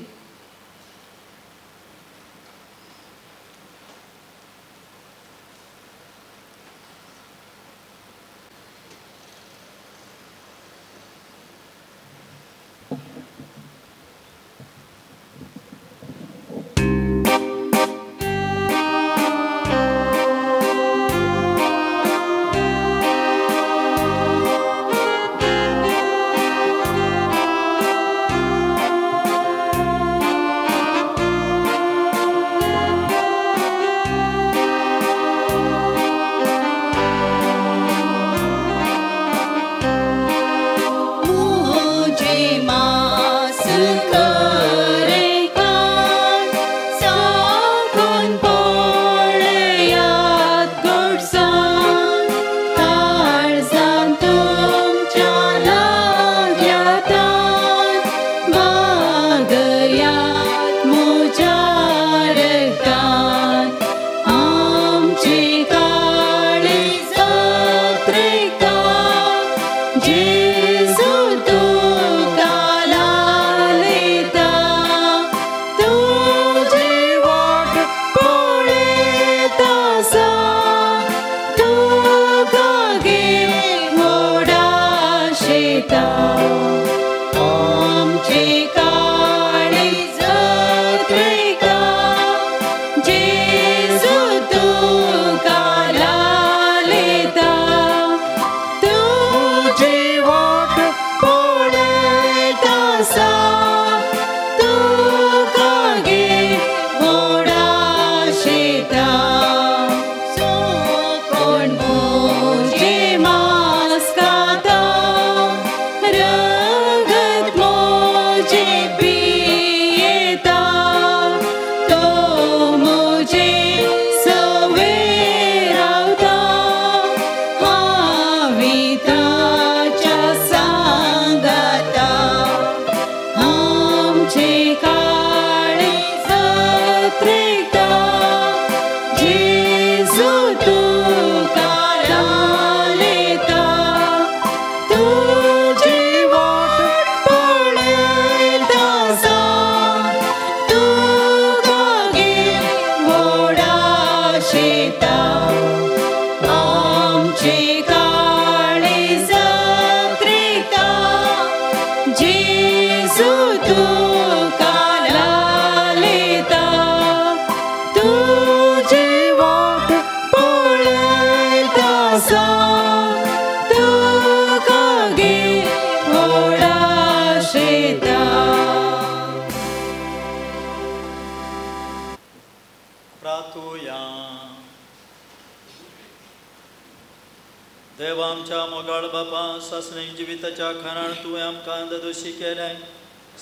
जिविताच्या खाणान तुवें आमकां ददोशी केलें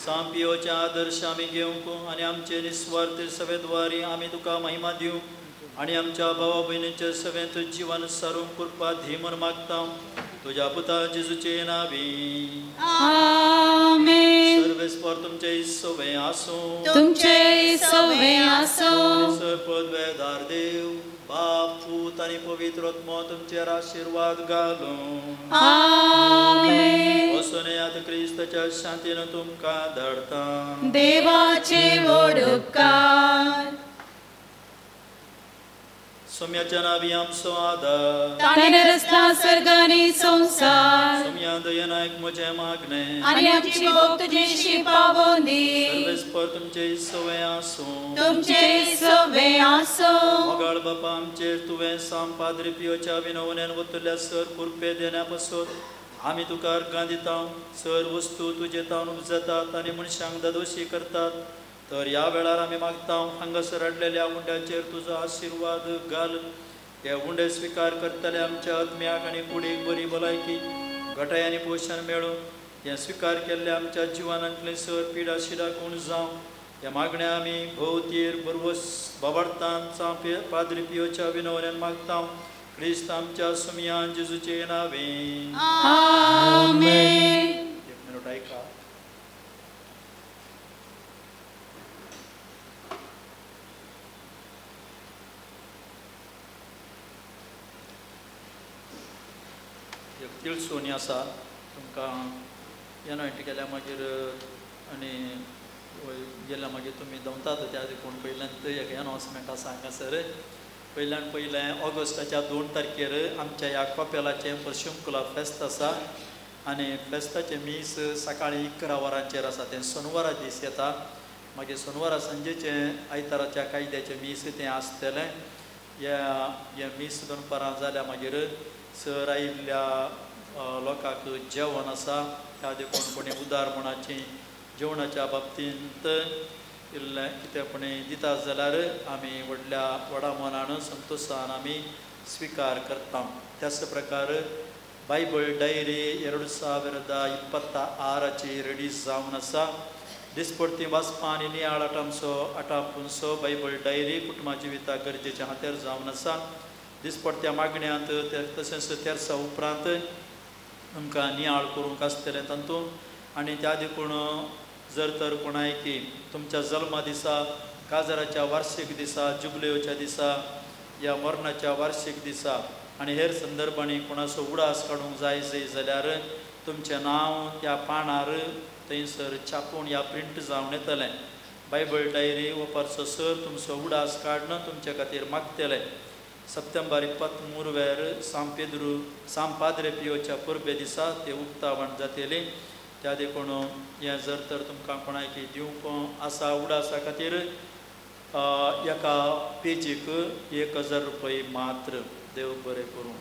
सांपियोचे आदर्श आमी घेवंक आनी आमचे निस्वार्थ सवेद्वारी आमी तुका महिमा दिवंक आनी आमच्या भावा भयणीचे सवेंत जिवन सारूंक कृपा दी म्हूण मागता तुज्या पुता जेजूचे नांवी. आमेन. सर्वेस्पर तुमचे सवे आसूं. तुमचे सवे आसूं. सर्वपदवेदार देव बाप पूत आनी पवित्र आत्मो तुमचेर आशिर्वाद घालूं. आमेन. वचून येयात क्रिस्ताच्या शांतीन तुमकां धाडटा. देवाचे व्हड उपकार. सोम्याच्या नांवी आमचो आदार. ताणें रचला सर्ग आनी संवसार. सोम्या दयेन आयक म्हजें मागणें आनी आमची भोग तुजेशी पावोवन दी. सर्वेस्पर तुमचे सवे आसूं. तुमचे सवे आसूं. मोगाळ बापा आमचेर तुवें साम पाद्री पियोच्या विनवण्यान वतल्या सर कृपे देण्या पासून आमी तुका अर्गां दिता. सर वस्तू तुजे तावन उपजतात आनी मनशांक दादोशी करतात. तर ह्या वेळार आमी मागता हांगासर हाडलेल्या उंड्याचेर तुजो आशिर्वाद घाल. हे उंडे स्विकार करतले आमच्या आत्म्याक आनी कुडीक बरी भलायकी घटाय आनी पोशण मेळूं. हें स्विकार केल्ले आमच्या जिवनांतले सर पिडा शिडा कोण जावं. ह्या मागण्या आमी भोवतीर बरवस बाबार्थान चांपे पाद्री पियोच्या विनवण्यान मागता. क्रिस्त आमच्या सुमयान जेजूचे नांवे. आमेन. एक मिनट ऐका. तिळसोनी आसा तुमकां एनॉयंट केल्या मागीर आनी गेल्या मागीर तुमी दवतात त्या देखून पयल्यान एक एनावन्समेंट आसा हांगासर. पयल्यान पयलें ऑगस्टाच्या 2 तारखेर आमच्या ह्या कपेलाचें पर्शुंकुला फेस्त आसा आनी फेस्ताचें मीस सकाळीं 11 वरांचेर आसा. तें सोनवारा दीस येता. मागीर सोनवारा सांजेचें आयताराच्या कायद्याचें मीस तें आसतलें. ह्या हें मीस दनपारां जाल्या मागीर सर आयिल्ल्या लोकांक जेवण आसा. त्या देखून कोणी उदारपणाची जेवणाच्या बाबतींत इल्लें कितें कोणी दिता जाल्यार आमी व्हडल्या व्हडा मनान संतोशान आमी स्विकार करता. त्याच प्रकार बायबल डायरी 2026 रेडी जावन आसा. दिसपडती वाचपा आनी नियाळ आटामसो आटापुनसो बायबल डायरी कुटुंबा जिविता गरजेच्या हातेर जावन आसा. दिसपडत्या मागण्यांत तशेंच तेरसा उपरांत आमकां नियाळ करूंक आसतलें तातूंत. आनी त्या देखून जर तर कोणायकी तुमच्या जल्मा दिसा, काजाराच्या वार्षिक दिसा, जुबलेच्या दिसा या मरणाच्या वार्षिक दिसा आनी हेर संदर्भांनी कोणाचो उडास काडूंक जाय जाय जाल्यार तुमचें नांव त्या पानार थंयसर छापून या प्रिंट जावन येतलें. बायबल डायरी वपारचो सर तुमचो उडास काडून तुमचे खातीर मागतले. सप्टेंबर 23 सांग पेद्रू सांग पाद्रे पियोच्या परबे दिसा ते उक्तावण जातलें. त्या देखून हें जर तर तुमकां कोणायकी दिवंक आसा उडासा खातीर एका पेजीक 1000 रुपये मात्र. देव बरें करूं.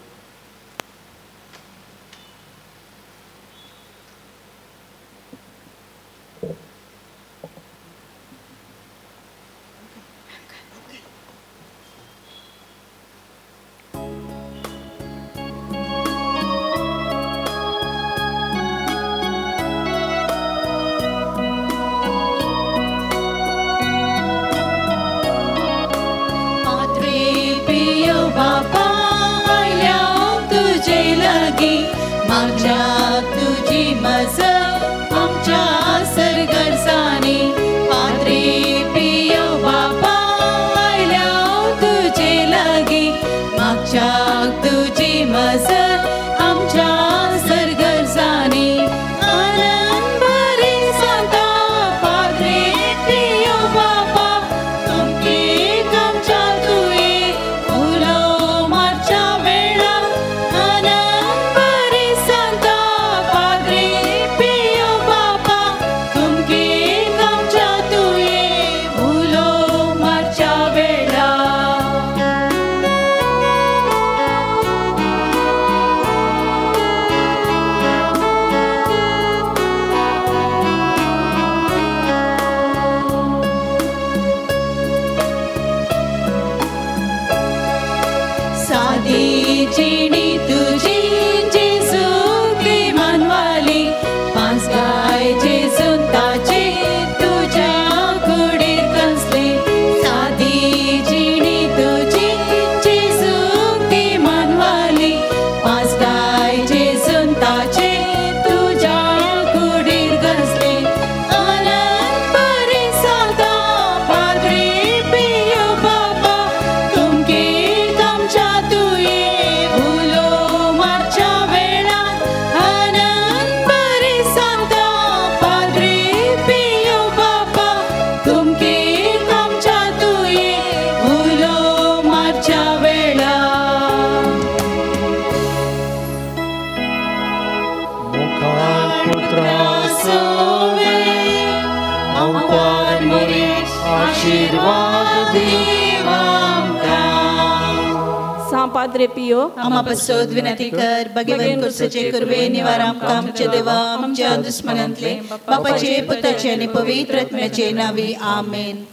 पाद्रे पियो आमा पसोद विनती कर भगवान कुर्सचे कुर्वे निवाराम कामचे देवा आमच्या दुश्मनांतले बापाचे पुताचे आणि पवित्र आत्म्याचे नावी आमेन.